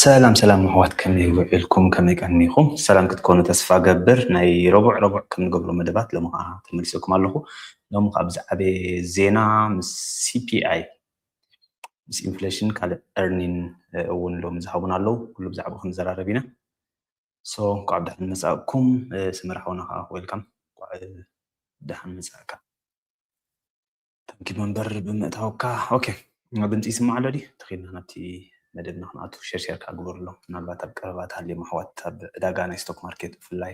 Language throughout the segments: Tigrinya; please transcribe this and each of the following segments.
ሰላም ሰላም ኣሕዋት፣ ከመይ ውዒልኩም? ከመይ ቀኒኹም? ሰላም ክትኮኑ ተስፋ ገብር። ናይ ረቡዕ ረቡዕ ከም ንገብሮ መደባት ሎሚ ከዓ ተመሊሰኩም ኣለኹ። ሎሚ ከዓ ብዛዕባ ዜና ምስ C P I፣ ምስ ኢንፍሌሽን፣ ካልእ ኤርኒን እውን ሎሚ ዝሃቡና ኣለዉ። ኩሉ ብዛዕባ ክንዘራረብ ኢና። So እንኳዕ ብደሓን መጻእኩም። ስመራ ሓውና ከዓ ዌልካም፣ እንኳዕ ደሓን መጻእካ። ተንኪ መንበር ብምእታውካ። ኦኬ፣ ድምፂ ይስማዕ ኣሎ ድዩ? ተኺልና ናብቲ መደብና ክንኣቱ ሸር ሸር ከዓ ግበሩሎ። ምናልባት ኣብ ቀረባ ተሃልዮም ኣሕዋት ኣብ ዕዳጋ ናይ ስቶክ ማርኬት ብፍላይ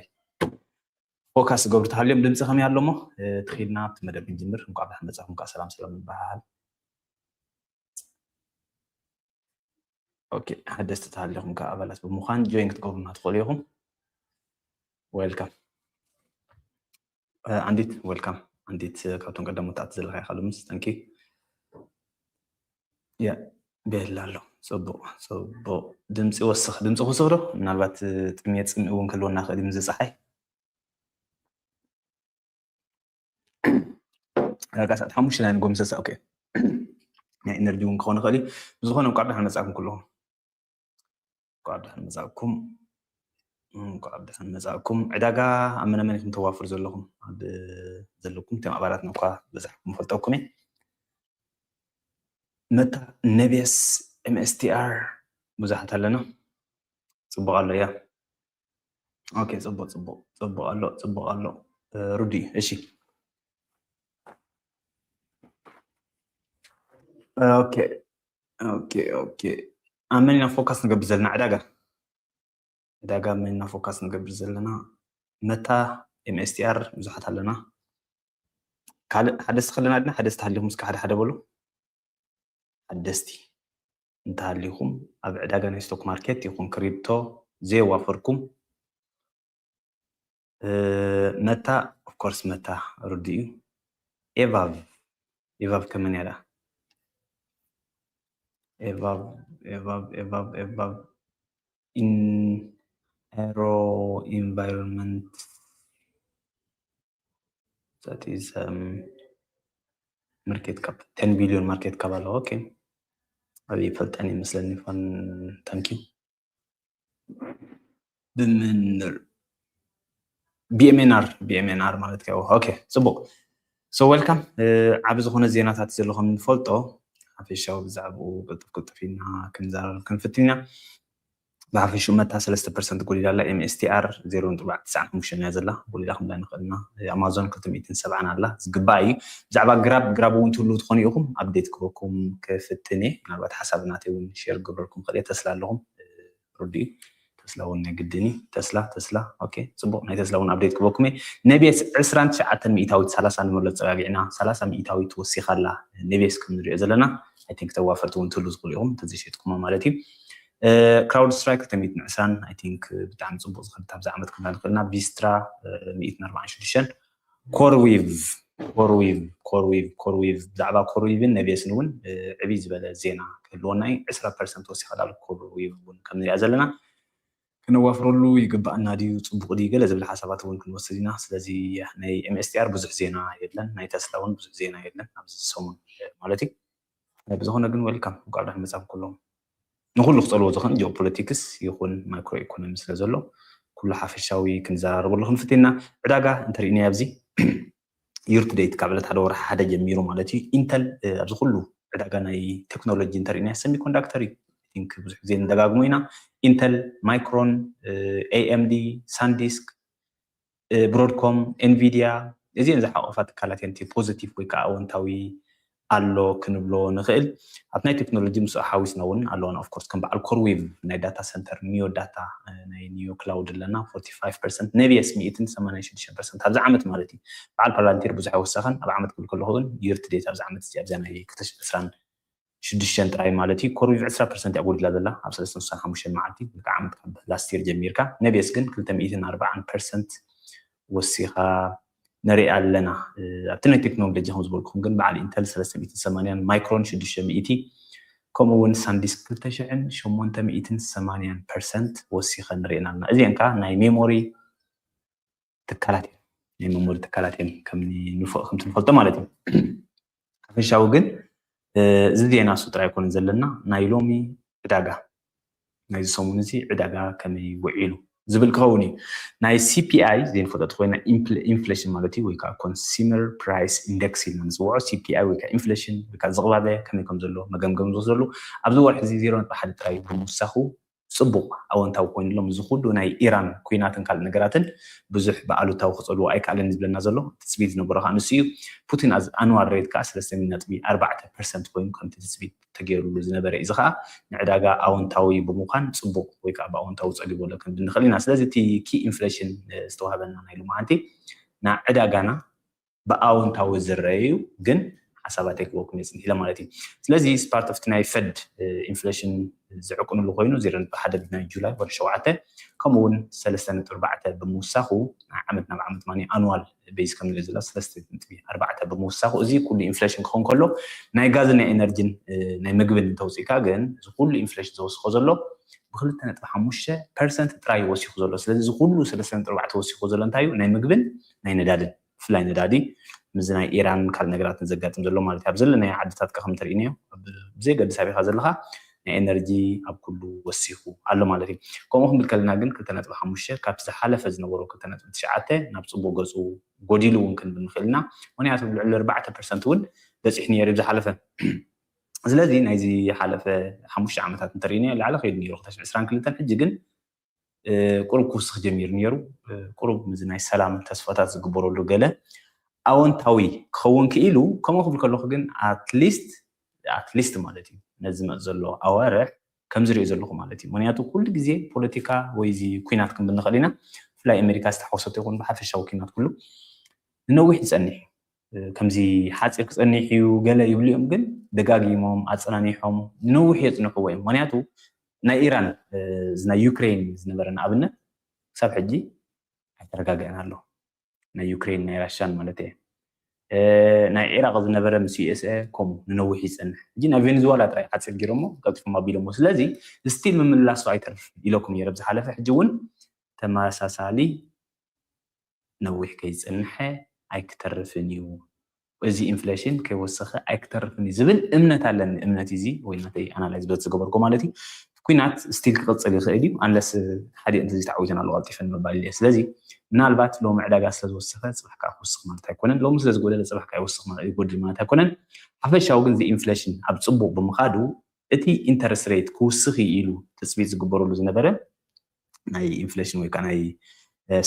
ፎካስ ዝገብሩ ተሃልዮም ድምፂ ከመይ ኣሎ እሞ፣ ተኺልና ኣብቲ መደብ ክንጅምር። እንኳዕ ብደሓን መጻእኩም ከዓ ሰላም ሰላም ንበሃሃል። ኦኬ፣ ሓደስቲ ተሃሊኹም ከዓ ኣባላት ብምዃን ጆይን ክትገብሩና ትኽእሉ ኢኹም። ዌልካም። ኣንዲት፣ ዌልካም። ኣንዲት፣ ካብቶም ቀደሞት ትኣቲ ዘለኻ ኢኻ ሎምስ። ተንኪ። ያ፣ ቤላ ኣሎ። ጽቡቕ፣ ጽቡቕ። ድምፂ ወስኽ፣ ድምፂ ክውስኽ ዶ? ምናልባት ጥምየት ጽምኢ እውን ክህልወና ይኽእል እዩ፣ ምዚ ፀሓይ። ዳርጋ ሰዓት ሓሙሽተ ናይ ንጎ ምሰሳ። ኦኬ፣ ናይ ኤነርጂ እውን ክኸውን ይኽእል እዩ። ብዝኾነ እንኳዕ ብደሓን መጻእኩም ኩልኹም። እንኳዕ ብደሓን መጻእኩም። እንኳዕ ብደሓን መጻእኩም። ዕዳጋ ኣብ መነ መን ኢኹም ተዋፍሩ ዘለኹም? ኣብ ዘለኩም እቶም ኣባላትና እኳ በዛሕኩም ፈልጠኩም እየ። መታ ነቤስ M S T R ብዙሓት ኣለና። ጽቡቕ ኣሎ እያ። ኦኬ፣ ጽቡቕ፣ ጽቡቕ፣ ጽቡቕ ኣሎ፣ ጽቡቕ ኣሎ። እ፣ ሩዲ፣ እሺ። ኦኬ፣ ኦኬ፣ ኦኬ። ኣብ መን ኢና ፎካስ ንገብር ዘለና? ዕዳጋ። ዕዳጋ ኣብ መን ኢና ፎካስ ንገብር ዘለና? መታ M S T R ብዙሓት ኣለና። ካልእ ሓደስቲ ከለና ድና ሓደስቲ ሃሊኹም እስከ ሓደ ሓደ በሉ። ሓደስቲ እንተሃሊኹም ኣብ ዕዳጋ ናይ ስቶክ ማርኬት ይኹን ክሪፕቶ ዘየዋፈርኩም፣ እ፣ መታ፣ ኦፍ ኮርስ መታ ርዱእ እዩ። ኤቫቭ፣ ኤቫቭ ከመን እያ ደኣ? ኤቫቭ፣ ኤቫቭ፣ ኤቫቭ፣ ኤቫቭ፣ ኢን-፣ ኤሮ ኢንቫይሮንመንት፣ that is, um, ማርኬት ካፕ፣ ቴን ቢልዮን ማርኬት ካፕ ኣለዎ። ኦኬ። ኣብ ይፈልጠን ይመስለኒ ፋን፣ ታንክ ዩ። ብምንር፣ B M N R፣ B M N R ማለት ከ? ኦኬ፣ ጽቡቕ። So ዌልካም። እ፣ ዓቢ ዝኾነ ዜናታት ዘሎ ከም ንፈልጦ፣ ሓፈሻዊ ብዛዕባኡ ቅልጥፍ ቅልጥፍ ኢልና ክንዛረብ ክንፍትን ኢና። ብሓፈሽኡ መታ ሰለስተ ፐርሰንት ጎሊላ ኣላ፣ M S T R ዜሮ ነጥቢ ኣርባዕተ ትስዓን ሓሙሽተን እያ ዘላ። ጎሊላ ክንብላ ንኽእል ኢና። ኣማዞን ክልተ ሚእትን ሰብዓን ኣላ፣ ዝግባእ እዩ። ብዛዕባ ግራብ፣ ግራብ እውን ትህልዉ ትኾኑ ኢኹም፣ ኣፕዴት ክበኩም ክፍትን እየ። ምናልባት ሓሳብ ናተይ እውን ሼር ክገብረልኩም ክእል እየ። ተስላ ኣለኹም፣ ርዱእ እዩ። ተስላ እውን ናይ ግድን እዩ። ተስላ፣ ተስላ፣ ኦኬ፣ ጽቡቕ። ናይ ተስላ እውን ኣፕዴት ክበኩም እየ። ነቤስ ዕስራን ትሽዓተን ሚእታዊት፣ ሰላሳ ንመሎ ጸጋጊዕና፣ ሰላሳ ሚእታዊት ወሲኻ ኣላ። ነቤስ ከም ንሪኦ ዘለና፣ I think ተዋፈርቲ እውን ትህሉ ትኽእሉ ኢኹም፣ እንተዘይሸጥኩሞ ማለት እዩ። እ፣ ክራውድ ስትራይክ ክልተ ሚእትን ዕስራን፣ I think ብጣዕሚ ጽቡቕ ዝኸድ ኣብዛ ዓመት ክንብላ ንኽእል ኢና። ቪስትራ፣ እ፣ ሚእትን ኣርባዓን ሽዱሽተን፣ ኮር ዊቭ፣ ኮር ዊቭ፣ ኮር ዊቭ፣ ኮር ዊቭ፣ ብዛዕባ ኮር ዊቭን ነቤስን እውን፣ እ፣ ዕብይ ዝበለ ዜና ክህልወና እዩ። ዕስራ ፐርሰንት ወሲኻ ኣላ ኮር ዊቭ እውን ከም ንሪኣ ዘለና። ክነዋፍረሉ ይግባኣና ድዩ? ጽቡቕ ድዩ? ገለ ዝብል ሓሳባት እውን ክንወስድ ኢና። ስለዚ ናይ M S T R ብዙሕ ዜና የለን፣ ናይ ተስላ እውን ብዙሕ ዜና የለን ኣብዚ ሰሙን ማለት እዩ። ብዝኾነ ግን ዌልካም፣ እንኳዕ ደሓን መጻእኩም ኩሎም። ንኹሉ ክጸልዎ ዝኽእል ጂኦፖለቲክስ ይኹን ማይክሮ ኢኮኖሚ ስለ ዘሎ፣ ኩሉ ሓፈሻዊ ክንዘራረበሉ ክንፍትን ኢና። ዕዳጋ እንተሪእናዮ ኣብዚ፣ ይር ቱ ዴት፣ ካብ ዕለት ሓደ ወርሒ ሓደ ጀሚሩ ማለት እዩ፣ ኢንተል፣ እ፣ ኣብዚ ኩሉ ዕዳጋ ናይ ቴክኖሎጂ እንተሪእናዮ፣ ሰሚኮንዳክተር እዩ። I think ብዙሕ ግዜ ንደጋግሞ ኢና። ኢንተል፣ ማይክሮን፣ እ፣ A M D፣ ሳንዲስክ፣ እ፣ ብሮድኮም፣ ኤንቪድያ፣ እዚአን ዝሓቆፋ ትካላት እየን። እቲ ፖዚቲቭ ወይ ከዓ ኣወንታዊ ኣሎ ክንብሎ ንኽእል። ኣብ ናይ ቴክኖሎጂ ምስኡ ሓዊስና እውን ኣለዋና። ኦፍ ኮርስ ከም በዓል ኮርዌቭ ናይ ዳታ ሰንተር፣ ኒዮ ዳታ፣ እ፣ ናይ ኒዮ ክላውድ ኣለና፣ ፎርቲ ፋይቭ ፐርሰንት፣ ነቢኤስ ሚእትን ሰማንያን ሽዱሽተን ፐርሰንት ኣብዚ ዓመት ማለት እዩ። በዓል ፓላንቲር ብዙሕ ኣይወሰኸን። ኣብ ዓመት ክብል ከለኹ ግን ይር ቱ ዴት ኣብዚ ዓመት እዚ ኣብዚኣ ናይ ክልተ ሽሕን ዕስራን ሽዱሽተን ጥራይ ማለት እዩ። ኮርዌቭ ዕስራ ፐርሰንት እያ ጎዲላ ዘላ ኣብ ሰለስተ ሚእትን ሓሙሽተን መዓልቲ፣ ልክዕ ዓመት ካብ ላስት ይር ጀሚርካ። ነቢኤስ ግን ክልተ ሚእትን ኣርባዓን ፐርሰንት ወሲኻ ንሪኣ ኣለና። እ፣ ኣብቲ ናይ ቴክኖሎጂ ከም ዝበልኩኹም ግን በዓል ኢንተል ሰለስተ ሚእትን ሰማንያን፣ ማይክሮን ሽዱሽተ ሚእቲ፣ ከምኡ እውን ሳንዲስክ ክልተ ሽሕን ሸሞንተ ሚእትን ሰማንያን ፐርሰንት ወሲኸን ንሪኤን ኣለና። እዚአን ከዓ ናይ ሜሞሪ ትካላት እየን፣ ናይ ሜሞሪ ትካላት እየን ከም ንፍ-፣ ከምቲ ንፈልጦ ማለት እዩ። ሓፈሻዊ ግን፣ እ፣ እዚ ዜና እሱ ጥራይ ኣይኮነን ዘለና፣ ናይ ሎሚ ዕዳጋ ናይዚ ሰሙን እዚ ዕዳጋ ከመይ ውዒሉ ዝብል ክኸውን እዩ። ናይ C P I ዘይንፈልጦ ተኮይና ኢንፍሌሽን ማለት እዩ፣ ወይ ከዓ ኮንሱመር ፕራይስ ኢንደክስ ኢልና ንፅውዖ። C P I ወይ ከዓ ኢንፍሌሽን ወይ ከዓ ዝቕባበ ከመይ ከም ዘሎ መገምገም ዝወስደሉ ኣብዚ ወርሒ እዚ ዜሮ ነጥቢ ሓደ ጥራይ ብምውሳኹ ፅቡቕ ኣወንታዊ ኮይኑ ኣሎ። እዚ ኩሉ ናይ ኢራን ኩናትን ካልእ ነገራትን ብዙሕ ብኣሉታዊ ክፀልዎ ኣይከኣለን ዝብለና ዘሎ ትፅቢት ዝነበሮ ከዓ ንሱ እዩ። ፑቲን ኣዝ ኣኑዋል ሬት ከዓ ሰለስተ ነጥቢ ኣርባዕተ ፐርሰንት ኮይኑ ከምቲ ትፅቢት ተገይሩሉ ዝነበረ እዩ። እዚ ከዓ ንዕዳጋ ኣወንታዊ ብምዃን ፅቡቕ ወይ ከዓ ብኣወንታዊ ፀሊዎ ኣሎ ክንብል ንኽእል ኢና። ስለዚ እቲ ኪ ኢንፍሌሽን ዝተዋህበና ናይ ሎማዓንቲ ናብ ዕዳጋና ብኣወንታዊ ዝረኣዩ ግን ሓሳባተይ ክበኩም እየ ፅንሕ ኢለ ማለት እዩ። ስለዚ ስፓርት ኦፍቲ ናይ ፈድ ኢንፍሌሽን ዝዕቅንሉ ኮይኑ ዜሮ ነጥቢ ሓደ ናይ ጁላይ ወርሒ ሸውዓተ ከምኡ እውን ሰለስተ ነጥቢ ኣርባዕተ ብምውሳኹ ናይ ዓመት ናብ ዓመት ማኒ ኣኑዋል ቤዝ ከም ንሪኦ ዘለና ሰለስተ ነጥቢ ኣርባዕተ ብምውሳኹ እዚ ኩሉ ኢንፍሌሽን ክኸውን ከሎ ናይ ጋዝን ናይ ኤነርጂን ናይ ምግብን እንተውፅኢካ ግን እዚ ኩሉ ኢንፍሌሽን ዘውስኾ ዘሎ ብክልተ ነጥቢ ሓሙሽተ ፐርሰንት ጥራይ ወሲኹ ዘሎ። ስለዚ እዚ ኩሉ ሰለስተ ነጥቢ ኣርባዕተ ወሲኹ ዘሎ እንታይ እዩ? ናይ ምግብን ናይ ነዳድን፣ ብፍላይ ነዳዲ ምስዚ ናይ ኢራን ካልእ ነገራትን ዘጋጥም ዘሎ ማለት እዩ። ኣብ ዘለናዮ ዓድታት ከ ከም ተርእይናዮ ብዘየገድስ ኣበይ ኢኻ ዘለኻ ናይ ኤነርጂ ኣብ ኩሉ ወሲኹ ኣሎ ማለት እዩ። ከምኡ ክንብል ከለና ግን ክልተ ነጥቢ ሓሙሽተ ካብ ዝሓለፈ ዝነበሮ ክልተ ነጥቢ ትሽዓተ ናብ ፅቡቕ ገፁ ጎዲሉ እውን ክንብል ንኽእል ኢና። ምክንያቱ ልዕሊ ኣርባዕተ ፐርሰንት እውን በፂሑ ነይሩ ዝሓለፈ። ስለዚ ናይዚ ሓለፈ ሓሙሽተ ዓመታት እንተርእይናዮ ላዕሊ ከይዱ ነይሩ ክልተ ሽሕን ዕስራን ክልተን ሕጂ ግን ቁሩብ ክውስኽ ጀሚሩ ነይሩ። ቁሩብ ምዚ ናይ ሰላም ተስፋታት ዝግበረሉ ገለ ኣወንታዊ ክኸውን ክኢሉ ከምኡ ክብል ከለኹ ግን ኣትሊስት ኣትሊስት ማለት እዩ ነዚ ዝመፅ ዘሎ ኣዋርሕ ከም ዝሪኦ ዘለኹ ማለት እዩ። ምክንያቱ ኩሉ ግዜ ፖለቲካ ወይ እዚ ኩናት ክንብል ንኽእል ኢና። ብፍላይ ኣሜሪካ ዝተሓወሰቶ ይኹን ብሓፈሻዊ ኩናት ኩሉ ንነዊሕ ይፀንሕ እዩ። ከምዚ ሓፂር ክፀንሕ እዩ ገለ ይብሉ እዮም፣ ግን ደጋጊሞም ኣፀናኒሖም ንነዊሕ የፅንሕዎ እዮም። ምክንያቱ ናይ ኢራን እዚ ናይ ዩክሬን ዝነበረ ንኣብነት ክሳብ ሕጂ ኣይተረጋገአን ኣሎ። ናይ ዩክሬን ናይ ራሽያን ማለት እየ። ናይ ዒራቅ ዝነበረ ምስ ዩኤስኤ ከምኡ ንነዊሕ ይፀንሕ። ሕጂ ናይ ቬኔዙዋላ ጥራይ ሓፂር ጊሮሞ ቀልጢፎም ኣቢሎሞ። ስለዚ ስቲል ምምላሱ ኣይተርፍን ኢለኩም ነይረ ብዝሓለፈ። ሕጂ እውን ተመሳሳሊ ነዊሕ ከይፀንሐ ኣይክተርፍን እዩ፣ እዚ ኢንፍሌሽን ከይወሰኸ ኣይክተርፍን እዩ ዝብል እምነት ኣለኒ። እምነት እዚ ወይ ናተይ ኣናላይዝ በቲ ዝገበርኩ ማለት እዩ። ኩናት ስቲል ክቕፅል ይኽእል እዩ፣ ኣንለስ ሓደ እንተዚ ተዓዊተን ኣሎ ቀልጢፈን ምባል እየ። ስለዚ ምናልባት ሎሚ ዕዳጋ ስለ ዝወሰኸ ፅባሕ ከዓ ክወስኽ ማለት ኣይኮነን፣ ሎሚ ስለ ዝጎደለ ፅባሕ ከዓ ይወስኽ ማለት ይጎድል ማለት ኣይኮነን። ሓፈሻዊ ግን እዚ ኢንፍሌሽን ኣብ ፅቡቕ ብምኻዱ እቲ ኢንተረስት ሬት ክውስኽ እዩ ኢሉ ትፅቢት ዝግበረሉ ዝነበረ ናይ ኢንፍሌሽን ወይ ከዓ ናይ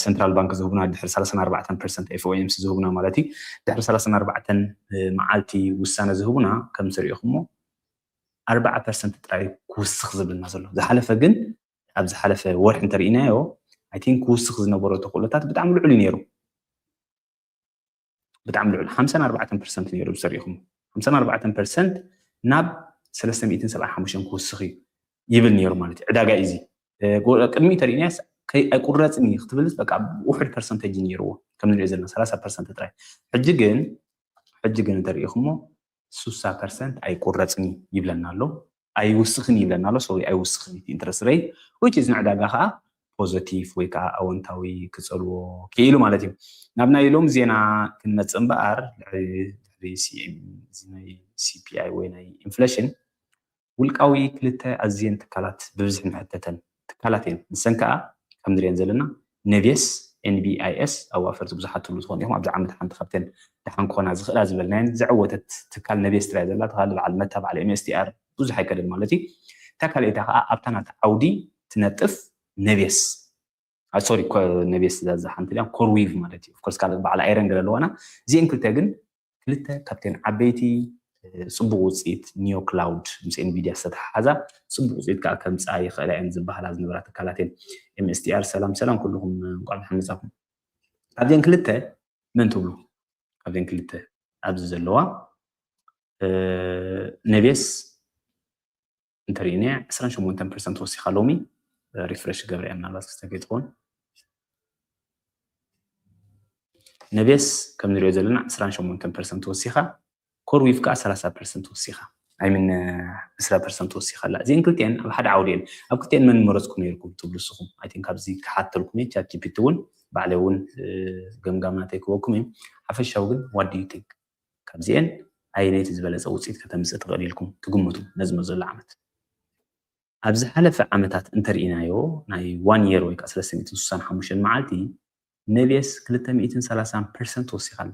ሰንትራል ባንክ ዝህቡና ድሕሪ ሰላሳን ኣርባዕተን ፐርሰንት ኤፍኦኤምሲ ዝህቡና ማለት እዩ ድሕሪ ሰላሳን ኣርባዕተን መዓልቲ ውሳነ ዝህቡና ከም ዝሪኢኹሞ ኣርባዓ ፐርሰንት ጥራይ ክውስኽ ዝብልና ዘሎ። ዝሓለፈ ግን ኣብ ዝሓለፈ ወርሒ እንተርኢናዮ ኣይ ቲንክ ክውስኽ ዝነበሮ ተኽእሎታት ብጣዕሚ ልዑል እዩ ነይሩ። ብጣዕሚ ልዑል ሓምሳን ኣርባዕተን ፐርሰንት ነይሩ ዝሰሪኹም ሓምሳን ኣርባዕተን ፐርሰንት ናብ ሰለስተ ሚእትን ሰብዓን ሓሙሽተን ክውስኽ እዩ ይብል ነይሩ ማለት እዩ። ዕዳጋ እዚ ቅድሚኡ ተርእናያስ ኣይቁረፅን እዩ ክትብልስ በቃ ውሑድ ፐርሰንቴጅ ነይርዎ ከም ንሪኦ ዘለና ሰላሳ ፐርሰንት ጥራይ። ሕጂ ግን ሕጂ ግን እንተሪኢኹሞ ስሳ ፐርሰንት ኣይቁረፅን እዩ ይብለና ኣሎ። ኣይውስኽን ይብለና ኣሎ። ሶሪ ኣይውስኽን እቲ ኢንትረስት ሬት which is ንዕዳጋ ከዓ ፖዘቲቭ ወይ ከዓ ኣወንታዊ ክፀልዎ ክኢሉ ማለት እዩ። ናብ ናይ ሎም ዜና ክንመፅእ እምበኣር ድሕሪ ናይ C P I ወይ ናይ ኢንፍሌሽን ውልቃዊ ክልተ ኣዝየን ትካላት ብብዝሒ ንሕተተን ትካላት እየን። ንሰን ከዓ ከም ንሪአን ዘለና ነቤስ ኤንቢኣይኤስ ኣዋፈርቲ ብዙሓት ትብሉ ትኾኑ ኢኹም። ኣብዚ ዓመት ሓንቲ ካብተን ደሓን ክኾና ዝኽእላ ዝበልናየን ዘዕወተት ትካል ነቤስ ትራይ ዘላ ትኻል በዓል መታ በዓል M S T R ብዙሕ ኣይከደን ማለት እዩ። እታ ካልኣይታ ከዓ ኣብታ ናታ ዓውዲ ትነጥፍ ነቤስ ሶሪ ነቤስ እዛ ሓንቲ ዲያ ኮርዊቭ ማለት እዩ። ኦፍኮርስ ካልእ በዓል ኣይረን ገለ ኣለዋና እዚአን ክልተ ግን ክልተ ካብተን ዓበይቲ ፅቡቅ ውፅኢት ኒዮ ክላውድ ምስ ኤንቪዲያ ዝተተሓሓዛ ፅቡቅ ውፅኢት ከዓ ከምፅኣ ይኽእላ እየን ዝበሃላ ዝነበራ ትካላት እየን። M S T R ሰላም ሰላም ኩልኩም እንኳዕ ብሓን መፃኩም። ካብዘን ክልተ መን ትብሉ? ካብዘን ክልተ ኣብዚ ዘለዋ ነቤስ እንተሪእናያ ዕስራን ሸሞንተን ፐርሰንት ወሲኻ ሎሚ ሪፍረሽ ገብረ እያ ምናልባት ክስተገይ ትኸውን። ነቤስ ከም ንሪኦ ዘለና ዕስራን ሸሞንተን ፐርሰንት ወሲኻ ኮርዊፍ ከዓ ሰላሳ ፐርሰንት ወሲኻ ኣይምን ዕስራ ፐርሰንት ወሲኻ ኣላ። እዚአን ክልቲአን ኣብ ሓደ ዓውዲ እየን። ኣብ ክልቲአን መን መረፅኩም ነይርኩም ትብሉ ንስኹም? ኣይ ቲንክ ኣብዚ ክሓተልኩም እየ። ቻት ጂ ፒ ቲ እውን ባዕለይ እውን ገምጋም ናተይ ክበኩም እዩ። ሓፈሻዊ ግን what do you think? ካብዚአን ኣየነይቲ ዝበለፀ ውፅኢት ከተምፅእ ትኽእል ኢልኩም ትግምቱ ነዚ መዘሎ ዓመት? ኣብ ዝሓለፈ ዓመታት እንተርኢናዮ ናይ one year ወይ ከዓ ሰለስተ ሚእትን ስሳን ሓሙሽተን መዓልቲ ነቤስ ክልተ ሚእትን ሰላሳን ፐርሰንት ወሲኻ ኣላ።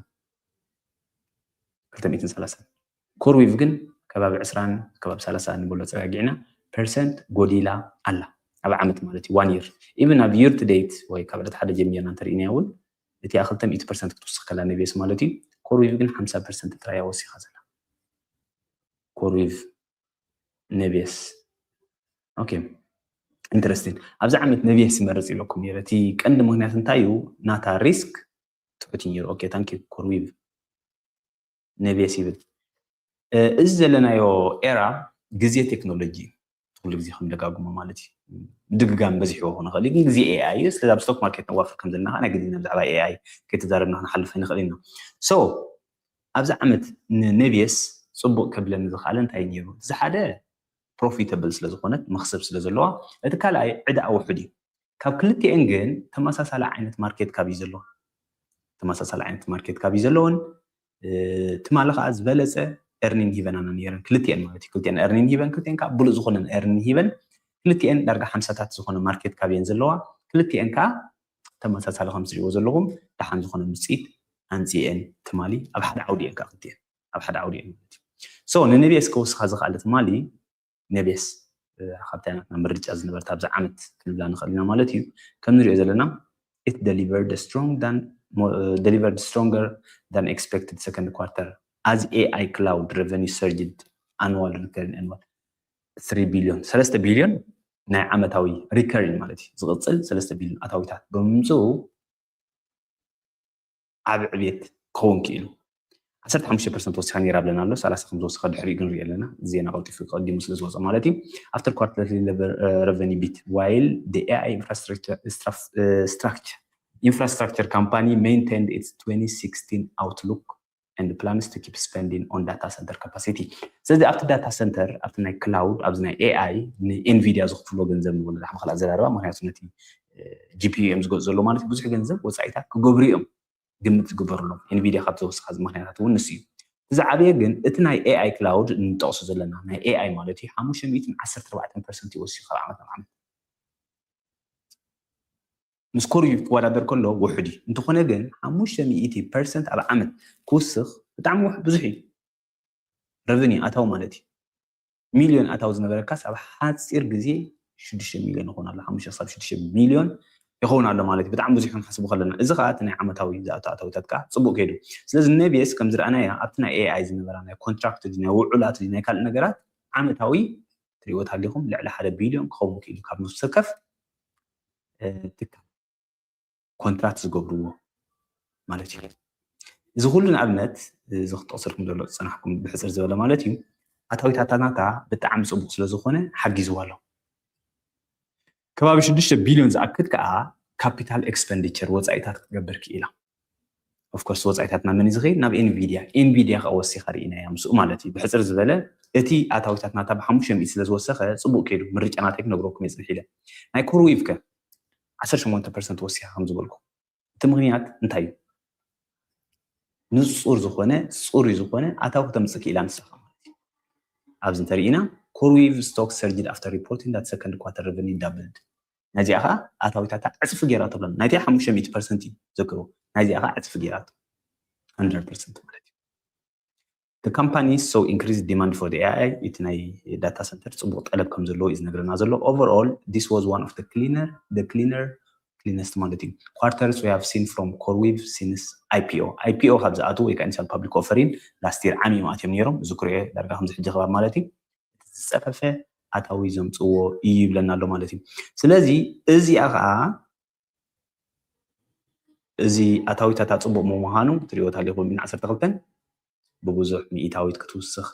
ክልተ ሚእትን ሰላሳን። ኮርዊቭ ግን ከባቢ ዕስራን ከባቢ ሰላሳን ንበሎ ፀጋጊዕና ፐርሰንት ጎዲላ ኣላ ኣብ ዓመት ማለት እዩ። One year even ኣብ year to date ወይ ካብ ዕለት ሓደ ጀሚርና እንተርኢናዮ እውን እቲኣ ክልተ ሚእቲ ፐርሰንት ክትውስኽ ከላ ነቤስ ማለት እዩ። ኮርዊቭ ግን ሓምሳ ፐርሰንት ጥራይ እያ ወሲኻ ዘላ። ኮርዊቭ ነቤስ okay interesting። ኣብዚ ዓመት ነቤስ ይመርፅ ኢለኩም ነይረ። እቲ ቀንዲ ምክንያት እንታይ እዩ? ናታ ሪስክ ትሑት እዩ ነይሩ። Okay thank you ኮርዊቭ ነቤስ ይብል። እዚ ዘለናዮ ኤራ ግዜ ቴክኖሎጂ ኩሉ ግዜ ከም ደጋግሞ ማለት እዩ። ድግጋም በዚሕዎ ክኾን ይኽእል ግን ግዜ ኤኣይ እዩ። ስለዚ ኣብ ስቶክ ማርኬት ነዋፍር ከም ዘለና ናይ ግዜና ብዛዕባ ኤኣይ ከይተዛረብና ክንሓልፍ ንኽእል ኢና። So ኣብዚ ዓመት ንነቤስ ፅቡቅ ከብለኒ ዝኽኣለ እንታይ ነይሩ? እቲ ሓደ ፕሮፊተብል ስለዝኾነት መኽሰብ ስለዘለዋ፣ እቲ ካልኣይ ዕዳኣ ውሑድ እዩ። ካብ ክልቲኤን ግን ተመሳሳሊ ዓይነት ማርኬት ካፕ እዩ ዘለዋ። ተመሳሳሊ ዓይነት ማርኬት ካፕ እዩ ዘለወን። ትማሊ ከዓ ዝበለፀ ኤርኒን ሂቨን ኣና ነይረን ክልቲኤን ማለት እዩ። ክልቲኤን ኤርኒን ሂቨን ክልቲኤን ከዓ ብሉፅ ዝኾነ ኤርኒን ሂቨን ክልቲኤን ዳርጋ ሓምሳታት ዝኾነ ማርኬት ካፕ እየን ዘለዋ። ክልቲኤን ከዓ ተመሳሳሊ ከም ትሪእዎ ዘለኹም ደሓን ዝኾነ ውፅኢት ኣምፂኤን ትማሊ ኣብ ሓደ ዓውዲ እየን ከዓ ክልቲኤን ኣብ ሓደ ዓውዲ እየን ማለት እዩ። So ንነቤስ ከወስኻ ዝኽኣለ ትማሊ ነቤስ ካብታ ናትና ምርጫ ዝነበረት ኣብዚ ዓመት ክንብላ ንኽእል ኢና ማለት እዩ። ከም ንሪኦ ዘለና it delivered strong than delivered stronger than expected second quarter as AI cloud revenue surged annual recurring annual three billion ሰለስተ ቢልዮን ናይ ዓመታዊ ሪከሪንግ ማለት እዩ ዝቕፅል ሰለስተ ቢልዮን ኣታዊታት ብምምፅኡ ዓብ ዕቤት ክኸውን ክኢሉ ዓሰርተ ሓሙሽተ ፐርሰንት ወሲኻ ነይራ ብለና ኣሎ። ሰላሳ ከም ዝወሰኸ ድሕሪኡ ግን ንሪኦ ኣለና። ዜና ቀልጢፉ ቀዲሙ ስለ ዝወፀ ማለት እዩ። After quarterly revenue beat while the AI infrastructure structure infrastructure company maintained its twenty sixteen outlook and plans to keep spending on data center capacity። ስለዚ ኣብቲ ዳታ ሰንተር ኣብቲ ናይ ክላውድ ኣብዚ ናይ ኤኣይ ንኤንቪዲያ ዝኽፍሎ ገንዘብ ንብሎ ዳሕማ ካልእ ኣዘራርባ ምክንያቱ ነቲ ጂፒዩ እዮም ዝገዙ ዘሎ ማለት ብዙሕ ገንዘብ ወፃኢታት ክገብሩ እዮም ግምት ዝግበሩሎም። ኤንቪዲያ ካብ ተወሳኺ ምክንያታት እውን ንሱ እዩ። እቲ ዝዓበየ ግን እቲ ናይ ኤኣይ ክላውድ እንጠቕሶ ዘለና ናይ ኤኣይ ማለት እዩ ሓሙሽተ ሚእትን ዓሰርተ ኣርባዕተን ፐርሰንት ይወስዩ ካብ ዓመት ናብ ዓመት ምስ ኮርዩ ክወዳደር ከሎ ውሑድ እዩ። እንተኾነ ግን ሓሙሽተ ሚእቲ ፐርሰንት ኣብ ዓመት ክውስኽ ብጣዕሚ ውሕ ብዙሕ እዩ። ረቨኒ ኣታው ማለት እዩ። ሚልዮን ኣታው ዝነበረካስ ኣብ ሓፂር ግዜ ሽዱሽተ ሚልዮን ይኸውን ኣሎ። ሓሙሽተ ክሳብ ሽዱሽተ ሚልዮን ይኸውን ኣሎ ማለት እዩ። ብጣዕሚ ብዙሕ ክንሓስቡ ከለና እዚ ከዓ እቲ ናይ ዓመታዊ ዝኣቱ ኣታዊታት ከዓ ፅቡቅ ከይዱ። ስለዚ ነቢየስ ከም ዝረኣናያ ኣብቲ ናይ ኤኣይ ዝነበራ ናይ ኮንትራክት ናይ ውዑላት ናይ ካልእ ነገራት ዓመታዊ ትሪእዎ ተሃሊኹም ልዕሊ ሓደ ቢልዮን ክኸውን ክኢሉ ካብ ነፍሲ ወከፍ ትካል ኮንትራት ዝገብርዎ ማለት እዩ። እዚ ኩሉ ንኣብነት እዚ ክጠቕሰልኩም ዘሎ ዝፀናሕኩም ብሕፅር ዝበለ ማለት እዩ ኣታዊታታናታ ብጣዕሚ ፅቡቅ ስለዝኾነ ሓጊዝዋ ኣሎ። ከባቢ ሽዱሽተ ቢልዮን ዝኣክል ከዓ ካፒታል ኤክስፐንዲቸር ወፃኢታት ክትገብር ክኢላ። ኦፍኮርስ ወፃኢታት ናብ መን ዝኸይድ ናብ ኤንቪዲያ ኤንቪዲያ ከዓ ወሲኻ ርኢናያ ምስኡ ማለት እዩ። ብሕፅር ዝበለ እቲ ኣታዊታት ናታ ብሓሙሽተ ሚእቲ ስለዝወሰኸ ፅቡቅ ከይዱ ምርጫ ናተይ ክነግረኩም እየ ፅንሕ ኢለ ናይ ኮርዊቭ ከ ዓሰርተ ሸሞንተ ፐርሰንት ወሲኻ ከም ዝበልኩ እቲ ምክንያት እንታይ እዩ? ንፁር ዝኾነ ፅሩይ ዝኾነ ኣታዊ ክተምፅእ ክኢላ ንስኻ ማለት እዩ። ኣብዚ እንተርኢና ኮርዊቭ ስቶክ ሰርጅድ ኣፍተር ሪፖርቲንግ ዳት ሰከንድ ኳርተር ረቨኒ ዳብልድ ናዚኣ ከዓ ኣታዊታታ ዕፅፊ ገይራ ተብለን ናይታ ሓሙሽተ ሚእቲ ፐርሰንት እዩ ዘክሮ ናዚኣ ከዓ ዕፅፊ ገይራ hundred percent ማለት እዩ። The company saw increased demand for the ኤኣይ እቲ ናይ ዳታ ሰንተር ፅቡቅ ጠለብ ከም ዘለዎ እዩ ዝነግረና ዘሎ። Overall this was one of the cleaner the cleaner cleanest ማለት እዩ quarters we have seen from CoreWeave since IPO. IPO ካብ ዝኣቱ ወይ ከዓ initial public offering last year ዓሚዮም ኣትዮም ነይሮም ዝክርዮ ዳርጋ ከምዚ ሕጂ ከባብ ማለት እዩ ዝፀፈፈ ኣታዊ ዘምፅዎ እዩ ይብለና ኣሎ ማለት እዩ። ስለዚ እዚኣ ከዓ እዚ ኣታዊታታ ፅቡቅ ምምዃኑ ትሪእዎ ታሊኹም ኢና ዓሰርተ ክልተን ብብዙሕ ሚእታዊት ክትውስኽ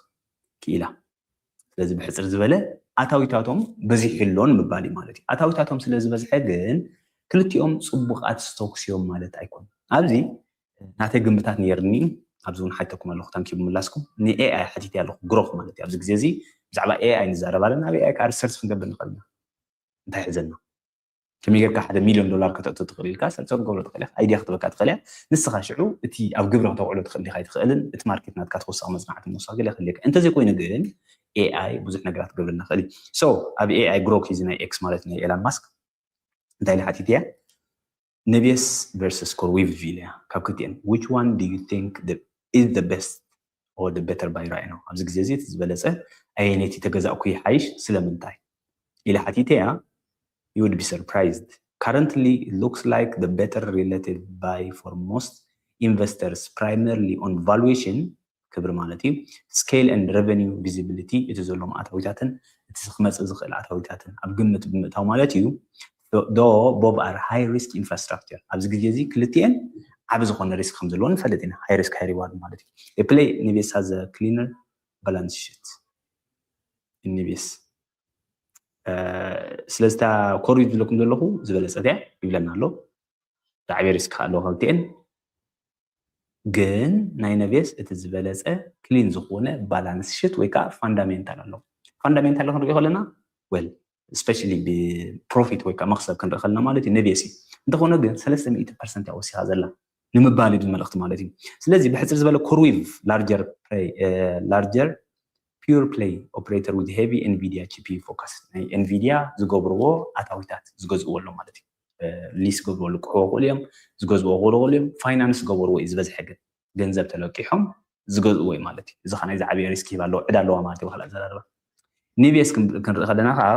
ክኢላ። ስለዚ ብሕፅር ዝበለ ኣታዊታቶም በዚሕሎን ምባል እዩ ማለት እዩ። ኣታዊታቶም ስለ ዝበዝሐ ግን ክልቲኦም ፅቡቃት ስቶክስ እዮም ማለት ኣይኮን። ኣብዚ ናተይ ግምታት ነይርኒ ኣብዚ እውን ሓይተኩም ኣለኹ ታንኪ ብምላስኩም ንኤኣይ ሓቲት ኣለኹ ግሮክ ማለት እዩ። ኣብዚ ግዜ እዚ ብዛዕባ ኤኣይ ንዛረብ ኣለና ኣብ ኤኣይ ከዓ ሪሰርች ክንገብር ንኽእል ኢና እንታይ ሕዘና ከመይ ጌርካ ሓደ ሚልዮን ዶላር ከተእቱ ትኽእል ኢልካ ሰልሰር ገብሮ ትኽእል ኢኻ ኣይድያ ክትበካ ትኽእል እያ ንስኻ ሽዑ እቲ ኣብ ግብሪ ከተውዕሎ ትኽእል ዲኻ ኣይትኽእልን እቲ ማርኬት ናትካ ተወሳኺ መፅናዕቲ ምውሳኽ ገለ ክህልየካ እንተዘይኮይኑ ግን ኤኣይ ብዙሕ ነገራት ክገብረልና ይኽእል እዩ። So ኣብ ኤኣይ ግሮክ እዚ ናይ ኤክስ ማለት ናይ ኤላን ማስክ እንታይ ኢለ ሓቲተያ? ነቢየስ ቨርሰስ ኮርዊቭ ኢለያ። ካብ ክልቲኤን which one do you think the, is the best or the better buy right now? ኣብዚ ግዜ እዚ እቲ ዝበለፀ ኣየነይቲ ተገዛእኩ ይሓይሽ ስለምንታይ ኢለ ሓቲተያ። You would be surprised. Currently, it looks like the better relative buy for most investors, primarily on valuation, ክብሪ ማለት እዩ፣ scale and revenue visibility፣ እቲ ዘሎም ኣታዊታትን እቲ ክመፅእ ዝኽእል ኣታዊታትን ኣብ ግምት ብምእታው ማለት እዩ። Though both are high risk infrastructure፣ ኣብዚ ግዜ እዚ ክልቲኤን ዓቢ ዝኾነ ሪስክ ከም ዘለዎ ንፈልጥ ኢና። High risk high reward ማለት እዩ። A play in N B S has a cleaner balance sheet in N B S። ስለዚ እታ ኮርዊቭ ዝብለኩም ዘለኹ ዝበለፀት እያ ይብለና ኣሎ። ዝዓበየ ሪስክ ከኣ ኣለዎ ክልቲኤን። ግን ናይ ነቢየስ እቲ ዝበለፀ ክሊን ዝኾነ ባላንስ ሽት ወይ ከዓ ፋንዳሜንታል ኣለዎ። ፋንዳሜንታል ክንሪኦ ከለና well especially ብፕሮፊት ወይ ከዓ መኽሰብ ክንርኢ ከለና ማለት እዩ ነቢየስ እዩ። እንተኾነ ግን ሰለስተ ሚእቲ ፐርሰንት እያ ወሲኻ ዘላ ንምባል እዩ መልእኽቲ ማለት እዩ። ስለዚ ብሕፅር ዝበለ ኮርዊቭ larger play larger pure play operator with heavy Nvidia G P U focus፣ ናይ ኤንቪዲያ ዝገብርዎ ኣታዊታት ዝገዝእዎ ኣሎ ማለት እዩ። ሊስ ዝገብርዎ ልቅሕዎ ክእሉ እዮም፣ ዝገዝእዎ ክእሉ ክእሉ እዮም። ፋይናንስ ዝገበርዎ እዩ ዝበዝሐ፣ ግን ገንዘብ ተለቂሖም ዝገዝእዎ እዩ ማለት እዩ። እዚ ከ ናይ ዝዓበየ ሪስክ ሂብ ኣለዎ፣ ዕዳ ኣለዋ ማለት እዩ ብካልእ ኣዘራርባ። ኒቢየስ ክንርኢ ከለና ከዓ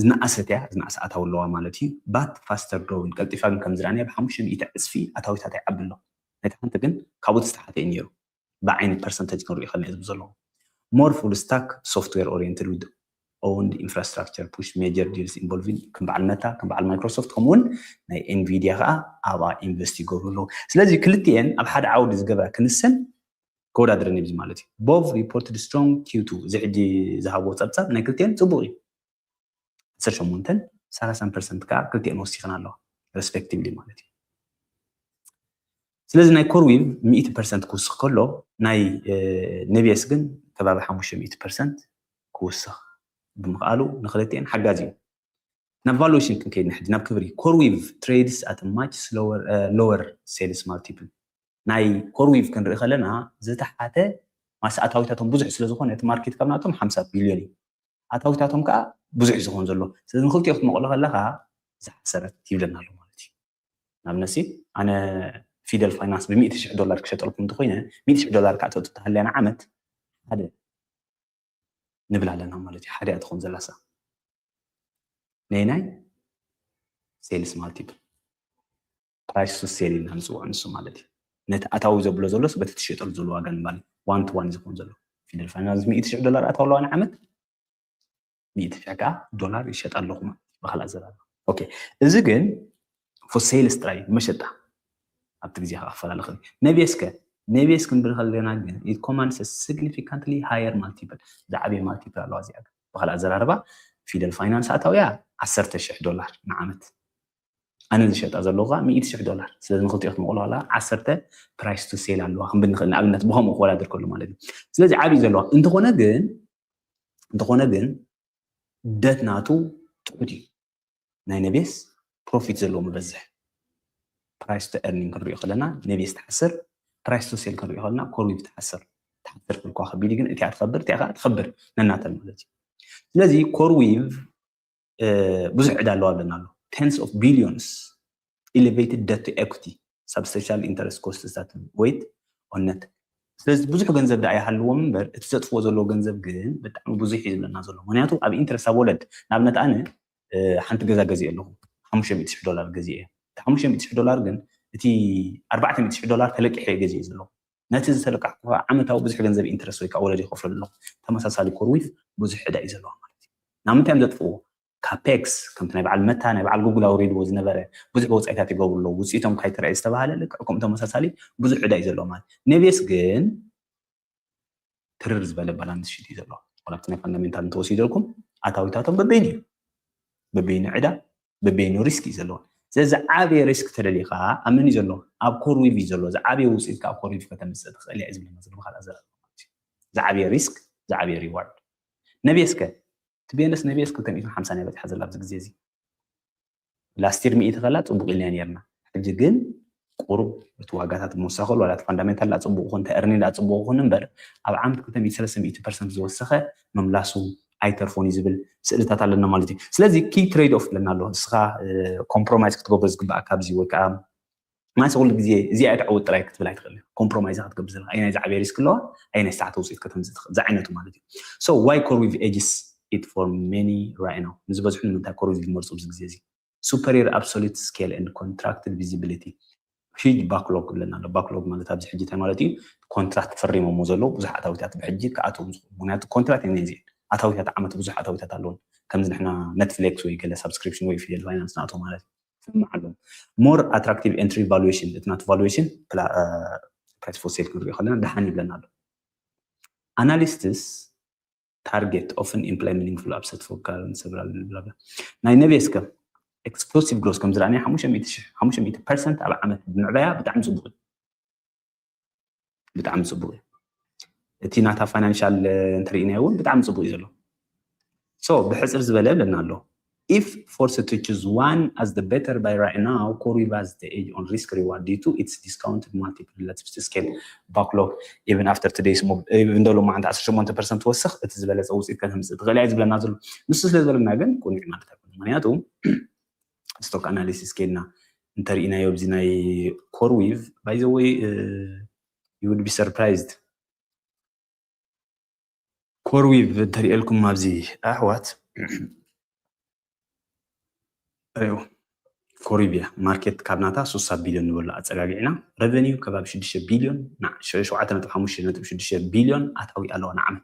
ዝነኣሰት እያ፣ ዝነኣሰ ኣታዊ ኣለዋ ማለት እዩ። But faster growing፣ ቀልጢፋ ግን ከም ዝረኣናዮ ብሓሙሽተ ሚእቲ ዕፅፊ ኣታዊታት ይዓቢ ኣሎ። ናይቲ ሓንቲ ግን ካብኡ ዝተሓተ እዩ ነይሩ። ብዓይኒ ፐርሰንተጅ ክንሪኦ ከለና እዩ ዘለኹ። More full stack software oriented with owned infrastructure push major deals involving ከም በዓል መታ፣ ከም በዓል ማይክሮሶፍት፣ ከምኡውን ናይ ኤንቪዲያ ከዓ ኣብኣ ኢንቨስት ይገብሩ ኣለዉ። ስለዚ ክልቲኤን ኣብ ሓደ ዓውዲ ዝገብራ ክንሰን ከወዳድረን እዩ ማለት እዩ። Both reported strong Q two፣ እዚ ሕጂ ዝሃብዎ ፀብፃብ ናይ ክልቲኤን ፅቡቕ እዩ። ዓሰርተ ሸሞንተን ሰላሳን ፐርሰንት ከዓ ክልቲኤን ወሲኽን ኣለዋ respectively ማለት እዩ። ስለዚ ናይ ኮርዊቭ ሚእቲ ፐርሰንት ክውስኽ ከሎ ናይ ነቢየስ ግን ከባቢ ሓሙሽተ ሚእቲ ፐርሰንት ክውስኽ ብምኽኣሉ ንክልቲኤን ሓጋዚ እዩ። ናብ ቫሉዌሽን ክንከይድ ንሕጂ ናብ ክብሪ። ኮርዊቭ trades at much lower sales multiple። ናይ ኮርዊቭ ክንርኢ ከለና ዝተሓተ ማስ ኣታዊታቶም ብዙሕ ስለዝኾነ እቲ ማርኬት ካብ ናቶም ሓምሳ ቢልዮን እዩ። ኣታዊታቶም ከዓ ብዙሕ እዩ ዝኸውን ዘሎ። ስለዚ ንክልቲኦ ክትመቕሎ ከለካ ዝሓሰረት ይብለና ኣሎ ማለት እዩ። ንኣብነት ኣነ ፊደል ፋይናንስ ብሚእቲ ሽሕ ዶላር ክሸጠልኩም እንተኮይነ ሚእቲ ሽሕ ዶላር ከዓ ተውፅእ ተሃልያ ንዓመት ሓደ ንብል ኣለና ማለት እዩ። ሓደ እያ ትኾን ዘላሳ ናይ ናይ ሴልስ ማልቲፕል ፕራይስ ቱ ሴል ኢልና ንፅውዖ ንሱ ማለት እዩ። ነቲ ኣታዊ ዘብሎ ዘሎስ በቲ ትሸጠሉ ዘሎ ዋጋ ንባል ዋን ቱ ዋን ዝኸውን ዘሎ ፊደል ፋይናንስ ሚእቲ ሽሕ ዶላር ኣታዊ ኣለዋ ንዓመት ሚእቲ ሽሕ ከዓ ዶላር ይሸጥ ኣለኹ ማለት እዩ። ብካልእ ኣዘራርባ ኦኬ፣ እዚ ግን ፎር ሴልስ ጥራይ መሸጣ ኣብቲ ግዜ ከዓ ክፈላለ ክእል። ነቤስ ከ ነቤስ ክንብል ከለና ግን it commands significantly higher multiple፣ ዝዓበየ ማልቲፕል ኣለዋ እዚኣ። ግን ብካልእ ኣዘራርባ ፊደል ፋይናንስ ኣታውያ ዓሰርተ ሽሕ ዶላር ንዓመት ኣነ ዝሸጣ ዘለኹ ከዓ ሚእቲ ሽሕ ዶላር። ስለዚ ንክልቲኦ ክትመቕሎ ከለካ ዓሰርተ ፕራይስ ቱ ሴል ኣለዋ ክንብል ንኽእል፣ ንኣብነት ብኸምኡ ክወዳደር ከሎ ማለት እዩ። ስለዚ ዓብዪ ዘለዋ እንተኾነ ግን እንተኾነ ግን ደት ናቱ ትሑት እዩ። ናይ ነቤስ ፕሮፊት ዘለዎ ምበዝሕ። ፕራይስ ቱ ኤርኒንግ ክንሪኦ ከለና ነቤስ ትሓስር፣ ፕራይስ ቱ ሴል ክንሪኦ ከለና ኮርዊቭ ትሓስር። ትሓስር ክልኳ ከቢድ ግን እቲኣ ትኸብር እቲኣ ከዓ ትኸብር ነናተን ማለት እዩ። ስለዚ ኮርዊቭ ብዙሕ ዕዳ ኣለዋ ኣለና ኣሎ tens of billions elevated debt to equity substantial interest costs that weight on net። ስለዚ ብዙሕ ገንዘብ ደኣ ይሃልዎም እምበር እቲ ዘጥፍዎ ዘለዎ ገንዘብ ግን ብጣዕሚ ብዙሕ እዩ ዝብለና ዘሎ። ምክንያቱ ኣብ ኢንትረስት ኣብ ወለድ ንኣብነት ኣነ ሓንቲ ገዛ ገዚአ ኣለኹ ሓሙሽተ ሚእቲ ሽሕ ዶላር ገዚአ እየ። እቲ ሓሙሽተ ሚእቲ ሽሕ ዶላር ግን እቲ ኣርባዕተ ሚእቲ ሽሕ ዶላር ተለቂሐ እየ ገዚአ ዘለኹ። ነቲ ዝተለቃሕኩ ከዓ ዓመታዊ ብዙሕ ገንዘብ ኢንትረስት ወይ ከዓ ወለድ ይኸፍለሉ ኣለኹ። ተመሳሳሊ ኮርዊቭ ብዙሕ ዕዳ እዩ ዘለዋ ማለት እዩ። ናብ ምንታይ እዮም ዘጥፍዎ? ካፔክስ ከምቲ ናይ በዓል መታ ናይ በዓል ጉግል ኣውሪድዎ ዝነበረ ብዙሕ ወፃኢታት ይገብሩ ኣለዉ። ውፅኢቶም ካይተረኣየ ዝተባሃለ ልክዕ ከምኡ ተመሳሳሊ ብዙሕ ዕዳ እዩ ዘለዎ ማለት። ኔቤስ ግን ትርር ዝበለ ባላንስ ሽት እዩ ዘለዎ። ዋላ ኣብቲ ናይ ፋንዳሜንታል እንተወሲደልኩም ኣታዊታቶም በበይኑ እዩ፣ በበይኑ ዕዳ በበይኑ ሪስክ እዩ ዘለዎ። ስለዚ ዝዓበየ ሪስክ ተደሊኻ ኣብ መን እዩ ዘሎ? ኣብ ኮርዊቭ እዩ ዘሎ። ዝዓበየ ውፅኢት ከዓ ኮርዊቭ ከተምፅእ ትኽእል እያ እዩ ዝብለና ዘሎ ብካልእ ኣዘራርባ ማለት እዩ። ዝዓበየ ሪስክ ዝዓበየ ሪዋርድ። ነቤስ ከ ትቤነስ ነቤስ ክልተ ሚእትን ሓምሳን እያ በፂሓ ዘላ ኣብዚ ግዜ እዚ። ላስቲር ሚእቲ ከላ ፅቡቅ ኢልና ነርና። ሕጂ ግን ቁሩብ እቲ ዋጋታት ምውሳኸሉ ዋላ እቲ ፋንዳሜንታል ዳኣ ፅቡቅ ይኹን ተእርኒ ዳኣ ፅቡቅ ይኹን እምበር ኣብ ዓመት ክልተ ሚእቲ ሰለስተ ሚእቲ ፐርሰንት ዝወሰኸ ምምላሱ ኣይተርፎን እዩ ዝብል ስእልታት ኣለና ማለት እዩ። ስለዚ ኪ ትሬድ ኦፍ ኣለና ኣሎ። ንስኻ ኮምፕሮማይዝ ክትገብሮ ዝግባእ ካብዚ ወይ ከዓ ማስ ኩሉ ግዜ እዚኣ እያ ትዕውት ጥራይ ክትብል ኣይትኽእል። ኮምፕሮማይዝ ክትገብር ዘለካ ኣየናይ ዝዓበየ ሪስክ ኣለዋ ኣየናይ ሰዓት ውፅኢት ከተምፅእ ትኽእል ዝዓይነቱ ማለት እዩ። So why CoreWeave edges it for many right now? ንዝበዝሑ ንምንታይ CoreWeave ይመርፁ ኣብዚ ግዜ እዚ? Superior absolute scale and contracted visibility። Huge backlog ይብለና ኣሎ። ባክሎግ ማለት ኣብዚ ሕጂ እንታይ ማለት እዩ? ኮንትራክት ፈሪሞሞ ዘለዉ ብዙሕ ኣታዊታት ብሕጂ ክኣትዎም ዝኽእሉ። ምክንያቱ ኮንትራክት እየን እዚአን። ኣታዊታት ዓመት ብዙሕ ኣታዊታት ኣለዎን። ከምዚ ንሕና ኔትፍሊክስ ወይ ገለ ሳብስክሪፕሽን ወይ ፊደል ፋይናንስ ንኣትዎ ማለት እዩ። ስምዓ ኣለዎ። More attractive entry valuation፣ እቲ ናቱ ቫሉዌሽን ፕራይስ ፎር ሴል ክንሪኦ ከለና ደሓን ይብለና ኣሎ። Analysts target often imply meaningful upside for current several bla bla። ናይ ነብየስ ከ ኤክስፕሎሲቭ ግሮስ ከም ዝረኣናዮ ሓሙሽተ ሚእቲ ሺሕ ሓሙሽተ ሚእቲ ፐርሰንት ኣብ ዓመት ብምዕባያ ብጣዕሚ ፅቡቅ እዩ። ብጣዕሚ ፅቡቅ እዩ። እቲ ናታ ፋይናንሻል እንተሪእናዮ እውን ብጣዕሚ ፅቡቅ እዩ ዘሎ። So ብሕፅር ዝበለ ኣለና ኣሎ። If forced to choose one as the better buy right now, CoreWeave has the edge on risk reward due to its discounted multiple relative to scale backlog even after today's move. Even though ሎማዓንቲ ዓሰርተ ሸሞንተ ፐርሰንት ትወስኽ እቲ ዝበለፀ ውፅኢት ከተምፅእ ትኽእል እያ ዝብለና ዘሎ። ንሱ ስለ ዝበለና ግን ቁኑዕ ማለት ኣይኮነ። ምክንያቱ ስቶክ ኣናሊሲስ ከይድና እንተሪእናዮ ኣብዚ ናይ CoreWeave by the way you would be surprised። CoreWeave እንተሪኤልኩም ኣብዚ ኣሕዋት ሪኡ CoreWeave እያ ማርኬት ካብ ናታ ሱሳ ቢልዮን ንበሎ ኣፀጋጊዕና ረቨኒው ከባቢ ሽዱሽተ ቢልዮን ሸውዓተ ነጥቢ ሓሙሽተ ነጥቢ ሽዱሽተ ቢልዮን ኣታዊ ኣለዋ ንዓመት።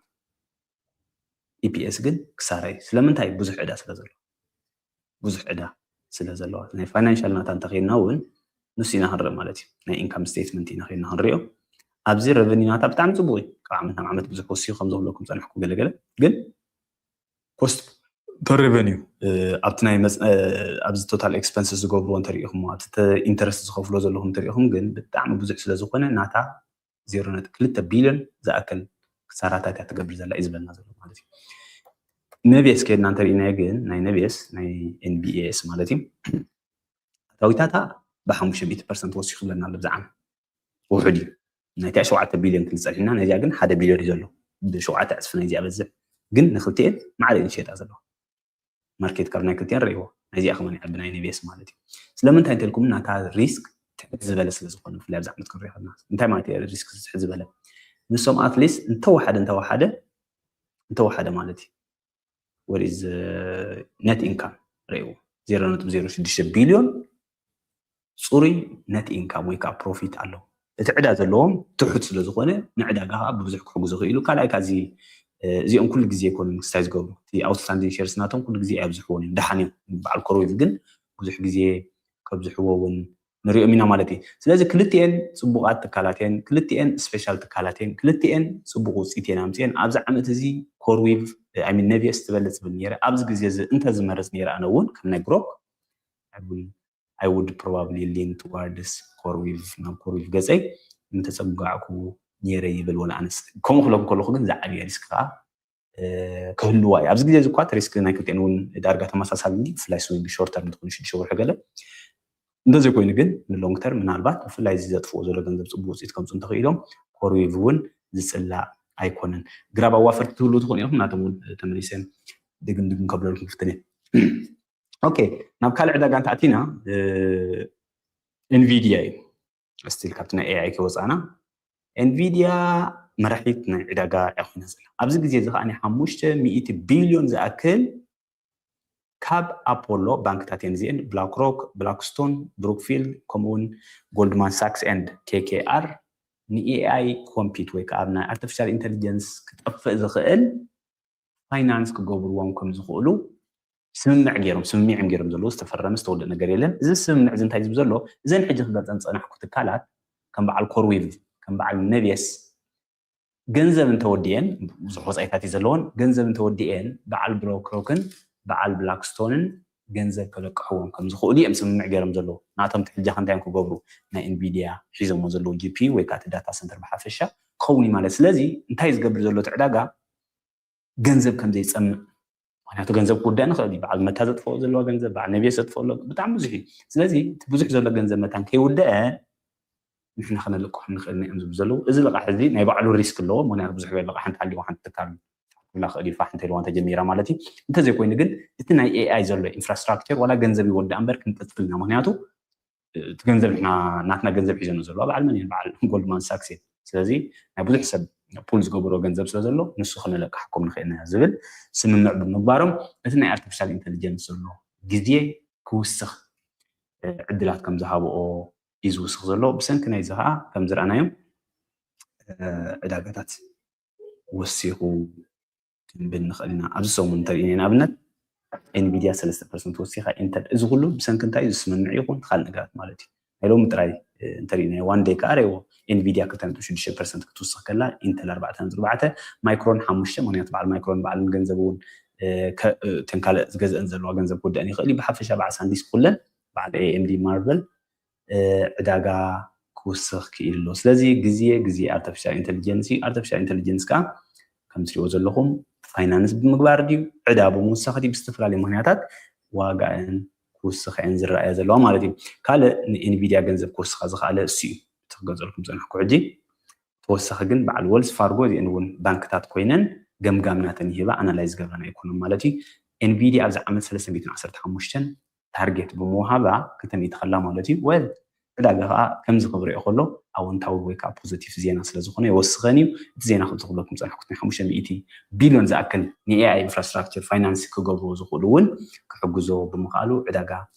ኢፒኤስ ግን ክሳራ እዩ። ስለምንታይ? ብዙሕ ዕዳ ስለ ዘሎ ብዙሕ ዕዳ ስለ ዘለዋ ናይ ፋይናንሻል ናታ እንተኸይድና እውን ንሱ ኢና ክንርኢ ማለት እዩ። ናይ ኢንካም ስቴትመንት ኢና ከይድና ክንሪኦ። ኣብዚ ረቨኒ ናታ ብጣዕሚ ፅቡቅ እዩ። ካብ ዓመት ናብ ዓመት ብዙሕ ወሲዩ ከም ዘብለኩም ፀናሕኩ ገለገለ ግን ኮስት ፐር ረቨኒው ኣብቲ ናይ ኣብዚ ቶታል ኤክስፐንስ ዝገብርዎ እንተሪኢኹም ኣብቲ ኢንተረስት ዝኸፍሎ ዘለኹም እንተሪኢኹም ግን ብጣዕሚ ብዙሕ ስለ ዝኾነ ናታ ዜሮ ነጥቢ ክልተ ቢልዮን ዝኣክል ክሳራታት እያ ትገብር ዘላ እዩ ዝበልና ዘሎ ማለት እዩ። ነብየስ ከድና እንተሪእናዮ ግን ናይ ነብየስ ናይ ኤንቢኤስ ማለት እዩ ኣታዊታታ ብሓሙሽተ ሚእቲ ፐርሰንት ወሲኹ ብለና ኣሎ ብዛዕባ ውሑድ እዩ። ናይቲኣ ሸውዓተ ቢልዮን ክንፀኒሕና ናይዚኣ ግን ሓደ ቢልዮን እዩ ዘሎ ብሸውዓተ ዕፅፊ ናይዚኣ በዝሕ ግን ንክልቲኤን ማዕረ እየን ዝሸጣ ዘለዋ። ማርኬት ካብ ናይ ክልቲኤን ርእይዎ ናይዚኣ ከማን ይዓቢ ናይ ኔቤስ ማለት እዩ። ስለምንታይ እንተልኩም ናታ ሪስክ ትሕት ዝበለ ስለ ዝኾነ ብፍላይ ኣብዚ ዓመት ክንሪኦ ከለና እንታይ ማለት እዩ ሪስክ ትሕት ዝበለ ንሶም ኣትሊስት እንተወሓደ እንተወሓደ እንተወሓደ ማለት እዩ what is net income ርእይዎ ዜሮ ነጥቢ ዜሮ ሽዱሽተ ቢልዮን ፅሩይ net income ወይ ከዓ ፕሮፊት ኣለዎ። እቲ ዕዳ ዘለዎም ትሑት ስለ ዝኾነ ንዕዳጋ ከዓ ብብዙሕ ክሕግዙ ክኢሉ ካልኣይ ካዚ እዚኦም ኩሉ ግዜ ይኮኑ ክስታይ ዝገብሩ እቲ ኣውትስታንዲንግ ሸርስ ናቶም ኩሉ ግዜ ኣይብዝሕዎን እዮም ደሓን እዮም በዓል ኮርዊዝ ግን ብዙሕ ግዜ ከብዝሕዎ እውን ንሪኦም ኢና ማለት እዩ። ስለዚ ክልቲኤን ፅቡቓት ትካላት እየን፣ ክልቲኤን ስፔሻል ትካላት እየን፣ ክልቲኤን ፅቡቕ ውፅኢት እየን ኣምፅኤን። ኣብዚ ዓመት እዚ ኮርዊቭ ኣይ ሚን ነቢየስ ትበልፅ ብል ነይረ። ኣብዚ ግዜ እዚ እንተዝመርፅ ነይረ ኣነ እውን ከም ናይ ብሮክ I would probably lean towards ኮርዊቭ ናብ ኮርዊቭ ገፀይ ምተፀጋዕኩ ነይረ ይብል ወላ ኣነስ ከምኡ ክለኩም ከለኹ ግን ዝዓብየ ሪስክ ከዓ ክህልዋ እዩ። ኣብዚ ግዜ እዚ እኳ እቲ ሪስክ ናይ ክልቲኤን እውን ዳርጋ ተመሳሳሊ ብፍላይ ስዊንግ ሾርት ተርም ትኾኑ ሽዱሽተ ወርሒ ገለ እንተዘይኮይኑ ግን ንሎንግ ተርም ምናልባት ብፍላይ እዚ ዘጥፍዎ ዘሎ ገንዘብ ፅቡቅ ውፅኢት ከምፁ እንተኽኢሎም ኮርዊቭ እውን ዝፅላእ ኣይኮነን። ግራብ ኣዋፈርቲ ትህሉ ትኾኑ ኢኹም ናቶም እውን ተመሊሰ ድግም ድግም ከብለልኩም ክፍትን እየ። ኦኬ ናብ ካልእ ዕዳጋ እንተኣቲና ኤንቪዲያ እዩ። ስቲል ካብቲ ናይ ኤኣይ ከይወፃእና ኤንቪዲያ መራሒት ናይ ዕዳጋ እያ ኮይና ዘላ። ኣብዚ ግዜ እዚ ከዓ ሓሙሽተ ሚእቲ ቢልዮን ዝኣክል ካብ ኣፖሎ ባንክታት እየን እዚአን ብላክሮክ፣ ብላክስቶን፣ ብሩክፊልድ ከምኡውን ጎልድማን ሳክስ ኤንድ ኬኬኣር ንኤኣይ ኮምፒት ወይ ከዓ ናይ ኣርቲፊሻል ኢንቴሊጀንስ ክጠፍእ ዝኽእል ፋይናንስ ክገብርዎም ከም ዝኽእሉ ስምምዕ ገይሮም ስምምዕ እዮም ገይሮም ዘለዉ ዝተፈረመ ዝተወልደ ነገር የለን። እዚ ስምምዕ እዚ እንታይ ዝብል ዘሎ እዘን ሕጂ ክገልፀን ዝፀናሕኩ ትካላት ከም በዓል ኮርዊቭ ከም በዓል ነብየስ ገንዘብ እንተወዲኤን ብዙሕ ወፃኢታት እዩ ዘለዎን ገንዘብ እንተወዲኤን በዓል ብላክሮክን በዓል ብላክስቶንን ገንዘብ ከለቅሕዎም ከም ዝኽእሉ እዮም ስምምዕ ገይሮም ዘለዉ ናቶም ትሕጃ ክንታይ እዮም ክገብሩ ናይ ኤንቪዲያ ሒዞሞ ዘለዉ ጂፒ ወይ ከዓ ዳታ ሰንተር ብሓፈሻ ክኸውን እዩ ማለት ስለዚ እንታይ ዝገብር ዘሎ እቲ ዕዳጋ ገንዘብ ከም ዘይፀምእ ምክንያቱ ገንዘብ ክውደእ ንኽእል እዩ በዓል መታ ዘጥፍኦ ዘለዋ ገንዘብ በዓል ነብየ ዘጥፍኦ ኣሎ ብጣዕሚ ብዙሕ እዩ ስለዚ እቲ ብዙሕ ዘሎ ገንዘብ መታን ከይውደአ ንሕና ክነልቅሖም ንኽእል ኢና እዮም ዝብሉ ዘለዉ። እዚ ልቓሕ እዚ ናይ ባዕሉ ሪስክ ኣለዎ። ምክንያቱ ብዙሕ ዝበለ ልቓሕ እንተሃልይዋ ሓንቲ ትካል ክላ ክእል ይፋሕ እንተኢልዋ እንተጀሚራ ማለት እዩ። እንተዘይኮይኑ ግን እቲ ናይ ኤኣይ ዘሎ ኢንፍራስትራክቸር ዋላ ገንዘብ ይወዳእ እምበር ክንቅፅል ኢና። ምክንያቱ እቲ ገንዘብ ንሕና ናትና ገንዘብ ሒዞ ዘለዋ በዓል መን እዩ? በዓል ጎልድማን ሳክስ እዩ። ስለዚ ናይ ብዙሕ ሰብ ፑል ዝገበሮ ገንዘብ ስለ ዘሎ ንሱ ክነለቅሓኩም ንኽእል ኢና ዝብል ስምምዕ ብምግባሮም እቲ ናይ ኣርቲፊሻል ኢንተሊጀንስ ዘሎ ግዜ ክውስኽ ዕድላት ከም ዝሃብኦ እዩ ዝውስኽ ዘሎ። ብሰንኪ ናይዚ ከዓ ከም ዝረኣናዮም ዕዳጋታት ወሲኹ ክንብል ንኽእል ኢና። ኣብዚ ሰሙን እንተሪእና ንኣብነት ኤንቪዲያ ሰለስተ ፐርሰንት ወሲኻ ኢንተል። እዚ ኩሉ ብሰንኪ እንታይ እዩ? ዝስምምዕ ይኹን ካልእ ነገራት ማለት እዩ። ናይ ሎሚ ጥራይ እንተሪእና ዋን ደይ ከዓ ረእዎ ኤንቪዲያ ክልተ ነጥቢ ሽዱሽተ ፐርሰንት ክትውስኽ ከላ ኢንተል ኣርባዕተ ነጥቢ ኣርባዕተ፣ ማይክሮን ሓሙሽተ፣ ምክንያቱ በዓል ማይክሮን በዓልን ገንዘብ እውን እተን ካልእ ዝገዝአን ዘለዋ ገንዘብ ክውድአን ይኽእል እዩ። ብሓፈሻ በዓል ሳንዲስክ ኩለን በዓል ኤኤምዲ ማርቨል ዕዳጋ ክውስኽ ክኢሉ ኣሎ። ስለዚ ግዜ ግዜ ኣርቲፊሻል ኢንተሊጀንስ እዩ። ኣርቲፊሻል ኢንተሊጀንስ ከዓ ከም ትሪእዎ ዘለኹም ፋይናንስ ብምግባር ድዩ ዕዳ ብምውሳኽ ድዩ ብዝተፈላለዩ ምክንያታት ዋጋአን ክውስኽ እየን ዝረኣያ ዘለዋ ማለት እዩ። ካልእ ንኤንቪዲያ ገንዘብ ክውስኻ ዝኸኣለ እሱ እዩ። እቲ ክገልፀልኩም ዝፀናሕኩ ሕጂ ተወሳኺ ግን በዓል ወልስ ፋርጎ እዚአን እውን ባንክታት ኮይነን ገምጋም ናተን ይህባ ኣናላይዝ ገብረን ኣይኮነን ማለት እዩ። ኤንቪዲያ ኣብዚ ዓመት ሰለስተ ሚእትን ዓሰርተ ሓሙሽተን ታርጌት ብምውሃባ ክልተ ሚእቲ ከላ ማለት እዩ። ወል ዕዳጋ ከዓ ከምዚ ክብርኦ ከሎ ኣወንታዊ ወይ ከዓ ፖዘቲቭ ዜና ስለ ዝኾነ የወስኸን እዩ። እቲ ዜና ክልተ ክብለኩም ፀናሕኩት ናይ ሓሙሽተ ሚእቲ ቢልዮን ዝኣክል ንኤኣይ ኢንፍራስትራክቸር ፋይናንስ ክገብርዎ ዝኽእሉ እውን ክሕግዞ ብምኽኣሉ ዕዳጋ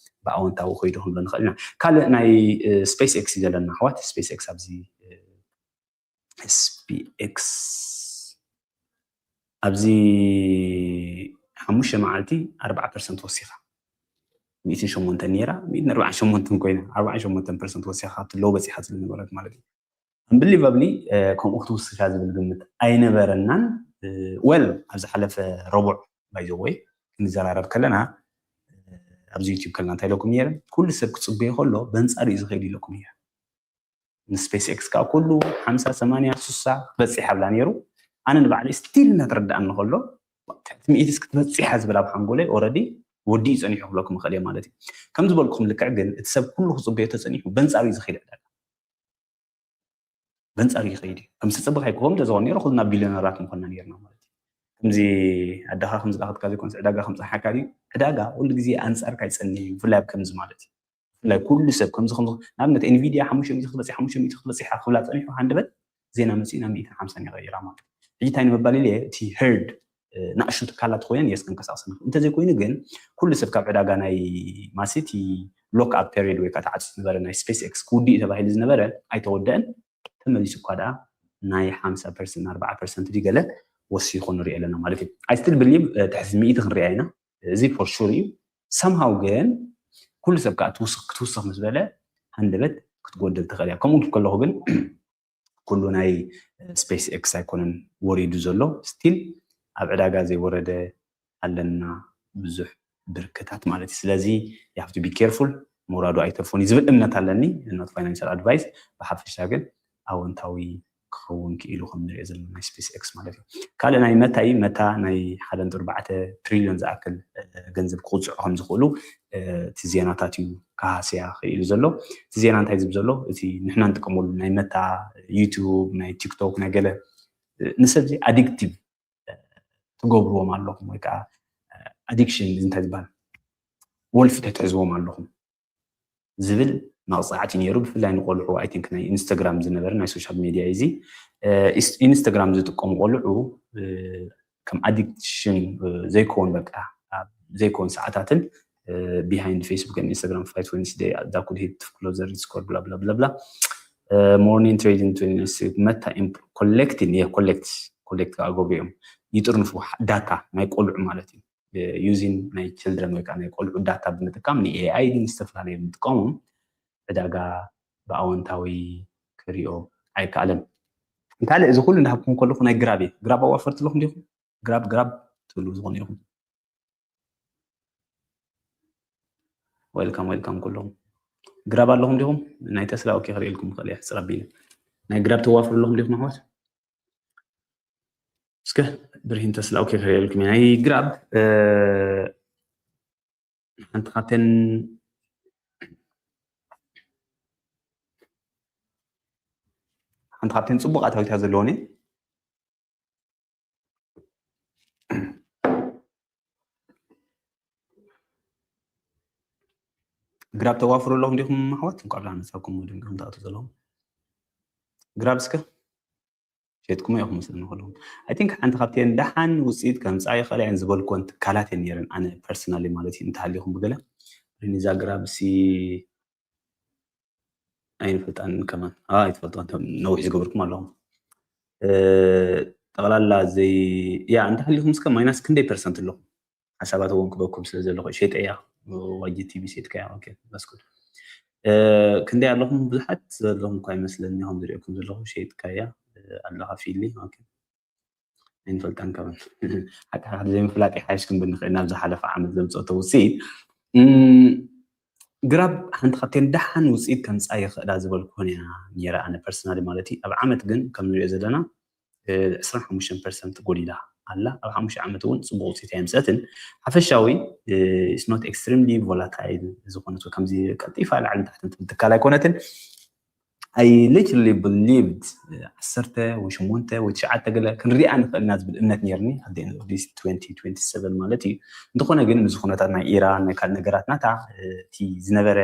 ብኣወንታዊ ከይዱ ክንብሎ ንኽእል ኢና። ካልእ ናይ ስፔስ ኤክስ እዩ ዘለና ኣሕዋት። ስፔስ ኤክስ ኣብዚ ስፒኤክስ ኣብዚ ሓሙሽተ መዓልቲ ኣርባዓ ፐርሰንት ወሲኻ ሚእትን ሸሞንተን ነይራ ሚእትን ኣርባዓን ሸሞንተን ኮይና ኣርባዓን ሸሞንተን ፐርሰንት ወሲኻ ካብቲ ሎው በፂሓ ዝነበረት ማለት እዩ። ኣንብሊቨብሊ ከምኡ ክትውስኻ ዝብል ግምት ኣይነበረናን። ወል ኣብ ዝሓለፈ ረቡዕ ባይዘወይ ክንዘራረብ ከለና ኣብዚ ዩቲብ ከለና እንታይ ኢለኩም ነይረ? ኩሉ ሰብ ክፅበዮ ከሎ በንፃር እዩ ዝኸይድ ኢለኩም ነይረ። ንስፔስ ኤክስ ከዓ ኩሉ ሓምሳ ሰማንያ ስሳ ክበፅሕ ኣብላ ነይሩ። ኣነ ንባዕለይ ስቲል እናተረዳኣኒ ከሎ ትሕቲ ሚእቲ እስክትበፅሕ እያ ዝብል ኣብ ሓንጎለይ ኦረዲ ወዲኡ ፀኒሑ ክብለኩም ይኽእል እየ ማለት እዩ። ከም ዝበልኩም ልክዕ ግን እቲ ሰብ ኩሉ ክፅበዮ ተፀኒሑ በንፃሩ እዩ ዝኸይድ ዕዳጋ በንፃሩ ይኸይድ እዩ። ከም ዝተፀበኻ ኣይክኸውን ተዝኾን ነይሩ ኩልና ቢልዮነራት ምኾንና ነይርና ማለት እዩ። ከምዚ ኣደኻ ከም ዝላኸትካ ዘይኮነስ ዕዳጋ ከም ፀሓካ ድዩ? ዕዳጋ ኩሉ ግዜ ኣንፃርካ ይፀኒ እዩ። ብፍላይ ኣብ ከምዚ ማለት እዩ ብፍላይ ኩሉ ሰብ ከምዚ ከምዚ ንኣብነት ኤንቪድያ ሓሙሽተ ሚእቲ ክትበፅሕ ሓሙሽተ ሚእቲ ክትበፅሕ ክትብላ ፀኒሑ ሃንደበት ዜና መፅኡ ናብ ሚእትን ሓምሳን ይቐይራ ማለት እዩ። ሕጂ እንታይ ንምባል ኢለ እቲ ሄርድ ናእሹ ትካላት ኮይነን የስ ክንቀሳቀስ ንኽእል እንተዘይኮይኑ ግን ኩሉ ሰብ ካብ ዕዳጋ ናይ ማሲቲ ሎክ ኣፕ ፔሪድ ወይ ከዓ ተዓፂ ዝነበረ ናይ ስፔስ ኤክስ ክውድእ ተባሂሉ ዝነበረ ኣይተወደአን። ተመሊሱ እኳ ደኣ ናይ ሓምሳ ፐርሰንት ኣርባዓ ፐርሰንት ድዩ ገለ ወሲኹ ንሪኦ ኣለና ማለት እዩ። ኣይ ስቲል ብሊቭ ትሕዚ ሚእቲ ክንሪኣ ኢና። እዚ ፎር ሹር እዩ። ሰምሃው ግን ኩሉ ሰብ ከዓ ክትውስኽ ምስ በለ ሃንደበት ክትጎድል ትኽእል እያ። ከምኡ ከለኹ ግን ኩሉ ናይ ስፔስ ኤክስ ኣይኮነን ወሪዱ ዘሎ ስቲል ኣብ ዕዳጋ ዘይወረደ ኣለና ብዙሕ ብርክታት ማለት እዩ። ስለዚ you have to be careful ምውራዱ ኣይተርፎን እዩ ዝብል እምነት ኣለኒ። not financial advice ብሓፈሻ ግን ኣወንታዊ ክኸውን ክኢሉ ከም ንሪኦ ዘለና ናይ ስፔስ ኤክስ ማለት እዩ። ካልእ ናይ መታ እዩ። መታ ናይ ሓደ ነጥቢ ኣርባዕተ ትሪልዮን ዝኣክል ገንዘብ ክቕፅዑ ከም ዝኽእሉ እቲ ዜናታት እዩ ክሃስያ ክኢሉ ዘሎ። እቲ ዜና እንታይ ዝብል ዘሎ እቲ ንሕና ንጥቀመሉ ናይ መታ ዩቱብ ናይ ቲክቶክ ናይ ገለ ንሰብ ኣዲክቲቭ ትገብርዎም ኣለኹም ወይ ከዓ ኣዲክሽን እንታይ ዝበሃል ወልፊ ተትሕዝዎም ኣለኹም ዝብል መቕፃዕቲ ነይሩ። ብፍላይ ንቆልዑ ኣይ ቲንክ ናይ ኢንስታግራም ዝነበረ ናይ ሶሻል ሚድያ እዚ ኢንስታግራም ዝጥቀሙ ቆልዑ ከም ኣዲክሽን ዘይኮን በቃ ዘይኮን ሰዓታትን ቢሃይንድ ፌስቡክ ኢንስታግራም ፋይት ወንስደይ ዳኩድ ሂት ክሎዘር ስኮር ብላ ብላ ብላ ብላ ሞርኒንግ ትሬዲንግ መታ ኮሌክቲን ኮሌክት ኮሌክት ከዓ ገብሩ እዮም ይጥርንፉ ዳታ ናይ ቆልዑ ማለት እዩ። ዩዚን ናይ ችልድረን ወይ ከዓ ናይ ቆልዑ ዳታ ብምጥቃም ንኤኣይ ግን ዝተፈላለዩ ምጥቃሞም ዕዳጋ ብኣወንታዊ ክሪኦ ኣይከኣለን። ካልእ እዚ ኩሉ እንዳሃብኩም ከለኹ ናይ ግራብ እየ ግራብ ኣዋፈርቲ ኣለኹም ዲኹም? ግራብ ግራብ ትብሉ ዝኾነ ይኹም ዌልካም ዌልካም ኩሎም ግራብ ኣለኹም ዲኹም? ናይ ተስላ ኦኬ ክርእየልኩም ክእል እየ ሕፅር ኣቢለ ናይ ግራብ ተዋፍሩ ኣለኹም ዲኹም ኣሕዋት? እስከ ብርሂን ተስላ ኦኬ ክርእየልኩም እየ ናይ ግራብ ሓንቲ ካብተን ሓንቲ ካብተን ጽቡቕ ኣታዊታት ዘለወን እየ። ግራብ ተዋፍሩ ኣለኹም ዲኹም ኣሕዋት? እንኳዕ ብደሓን መጻኩም። ደንግኹም ትኣትዉ ዘለኹም ግራብ እስከ ሸጥኩሞ ኢኹም መስለኒ ከለኹም። I think ሓንቲ ካብተን ደሓን ውጽኢት ከምጻ ይኽእላ እየን ዝበልኩወን ትካላት እየን ነይረን፣ ኣነ personally ማለት እዩ። እንተሃሊኹም ብገለ ሪኒዛ ግራብ ሲ ኣይንፈልጣን ከማን። ኣይ፣ ኣይትፈልጥዋን፣ ነዊሕ ዝገበርኩም ኣለኹም። ጠቕላላ ዘይ ያ እንተሃሊኹም እስከ ማይናስ ክንደይ ፐርሰንት ኣለኹም? ሓሳባት እውን ክበኩም ስለ ዘለኹ ሸጠያ ዋጂ ቲቪ ሸጥካያ። ኦኬ፣ that's good። ክንደይ ኣለኹም? ብዙሓት ዘለኹም እኳ ይመስለኒ ከም ዝሪእኩም ዘለኹ። ሸጥካያ ኣለኻ ፊሊ። ኦኬ፣ ኣይንፈልጣን ከማን። ሓቂ ሓቂ ዘይምፍላጥ ይሓይሽ ክንብል ንኽእል ናብ ዝሓለፈ ዓመት ዘምፀቶ ውፅኢት። ግራብ ሓንቲ ካብተን ደሓን ውፅኢት ከምፃ ይኽእላ ዝበልኩን እያ ነይረ ኣነ personally ማለት እዩ። ኣብ ዓመት ግን ከም ንሪኦ ዘለና ዕስራን ሓሙሽተን ፐርሰንት ጎዲላ ኣላ። ኣብ ሓሙሽተ ዓመት እውን ፅቡቅ ውፅኢት ኣይምፀትን። ሓፈሻዊ it's not extremely volatile ዝኾነት ወይ ከምዚ ቀልጢፋ ላዕልን ታሕትን ትብል ትካል ኣይኮነትን። I literally believed ዓሰርተ ወይ ሸሞንተ ወይ ትሽዓተ ገለ ክንሪኣ ንኽእል ኢና ዝብል እምነት ነይርኒ። At the end of this twenty twenty-seven ማለት እዩ። እንተኾነ ግን ምስ ኩነታት ናይ ኢራን ናይ ካልእ ነገራት ናታ እቲ ዝነበረ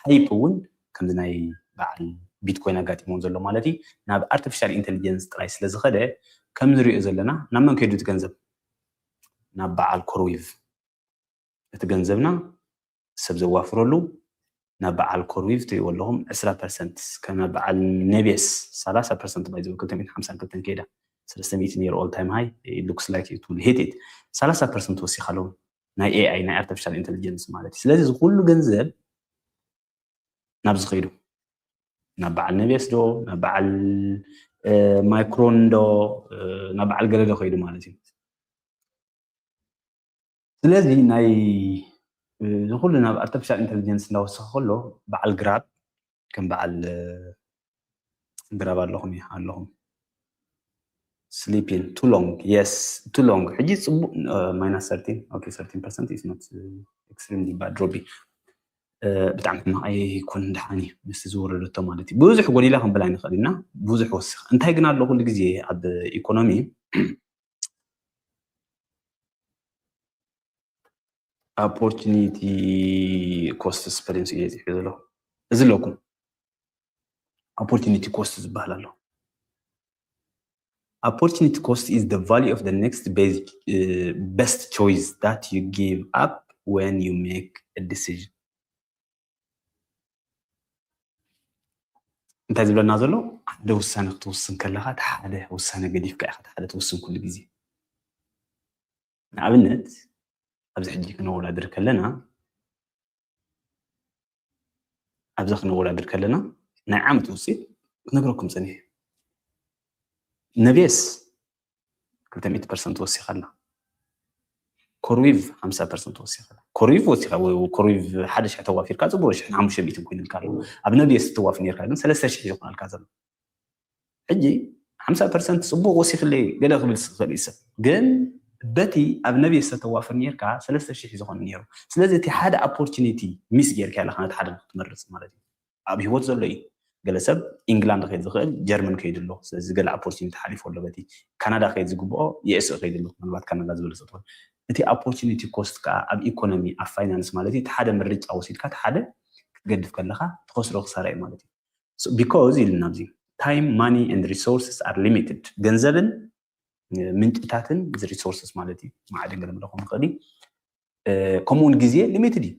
ሃይፕ እውን ከምዚ ናይ በዓል ቢትኮይን ኣጋጢሞም ዘሎ ማለት እዩ ናብ ኣርቲፊሻል ኢንቴሊጀንስ ጥራይ ስለ ዝኸደ ከም ንሪኦ ዘለና ናብ መን ከይዱ እቲ ገንዘብ? ናብ በዓል ኮርዊቭ። እቲ ገንዘብና ሰብ ዘዋፍረሉ ናብ በዓል ኮርዊቭ ትሪእዎ ኣለኹም ዕስራ ፐርሰንት፣ ከም በዓል ነቤስ ሰላሳ ፐርሰንት ባይ ዘብል ክልተ ሚእትን ሓምሳን ክልተን ከይዳ ሰለስተ ሚእቲ ነይሩ all time high looks like it will hit it ሰላሳ ፐርሰንት ወሲኻ ኣለዉ ናይ ኤኣይ ናይ ኣርቲፊሻል ኢንቴሊጀንስ ማለት እዩ። ስለዚ እዚ ኩሉ ገንዘብ ናብዚ ከይዱ ናብ በዓል ነቤስ ዶ ናብ በዓል ማይክሮን ዶ ናብ በዓል ገለ ዶ ከይዱ ማለት እዩ። ስለዚ ናይ እዚ ኩሉ ናብ ኣርቲፊሻል ኢንቴሊጀንስ እንዳወሰኸ ከሎ በዓል ግራብ ከም በዓል ግራብ ኣለኹም ኣለኹም sleeping too long yes too long ሕጂ ፅቡቅ minus thirteen okay thirteen percent is not extremely bad ድሮቢ ብጣዕሚ ሕማቕ ኣይኮን ደሓን እዩ ምስቲ ዝወረደቶ ማለት እዩ። ብዙሕ ጎዲላ ክንብል ኣይንኽእል ኢና ብዙሕ ወሲኽ እንታይ ግን ኣሎ ኩሉ ግዜ ኣብ ኢኮኖሚ opportunity cost ስፐሊንስ እየ ፅሒፉ ዘለኹ እዚ ኣለኩም opportunity cost ዝበሃል ኣሎ። Opportunity cost is the value of the next best, uh, best choice that you give up when you make a decision. እንታይ ዝብለና ዘሎ ሓደ ውሳነ ክትውስን ከለካ ሓደ ውሳነ ገዲፍካ ኢካ ሓደ ትውስን ኩሉ ግዜ ንኣብነት ኣብዚ ሕጂ ክነወዳድር ከለና ኣብዛ ክነወዳድር ከለና ናይ ዓመት ውፅኢት ክነግረኩም ፀኒሐ ነቤስ ክልተ ሚእቲ ፐርሰንት ወሲኻ ኣላ ኮርዊቭ ሓምሳ ፐርሰንት ወሲኻ ኣላ ኮርዊቭ ወሲኻ ኮርዊቭ ሓደ ሽሕ ተዋፊርካ ፅቡቅ ሽሕን ሓሙሽተ ሚእትን ኮይኑልካ ኣሎ ኣብ ነቤስ ትዋፍ ነርካ ግን ሰለስተ ሽሕ ዝኾናልካ ዘሎ ሕጂ ሓምሳ ፐርሰንት ፅቡቅ ወሲኽለይ ገለ ክብል ዝኽእል እዩ ሰብ ግን በቲ ኣብ ነብየ ዝተተዋፍር ነርካ ሰለስተ ሽሕ ዝኾነ ነይሩ ስለዚ እቲ ሓደ ኦፖርቹኒቲ ሚስ ጌርካ ኣለካ ነቲ ሓደ ክትመርፅ ማለት እዩ ኣብ ሂወት ዘሎ እዩ ገለ ሰብ ኢንግላንድ ከይድ ዝኽእል ጀርመን ከይድ ኣሎ ስለዚ ገለ ኦፖርቹኒቲ ሓሊፎ ኣሎ በቲ ካናዳ ከይድ ዝግብኦ የእስእ ከይድ ኣሎ ምናልባት ካናዳ ዝበለፀ ትኾን እቲ ኦፖርቹኒቲ ኮስት ከዓ ኣብ ኢኮኖሚ ኣብ ፋይናንስ ማለት እዩ እቲ ሓደ ምርጫ ወሲድካ እቲ ሓደ ክትገድፍ ከለካ ትኸስሮ ክሳራ እዩ ማለት እዩ because ኢልና ኣብዚ time money and resources are limited ገንዘብን ምንጭታትን resources ማለት እዩ ማዕድን ገለ ምለኹም ንኽእል ከምኡ እውን ግዜ limited እዩ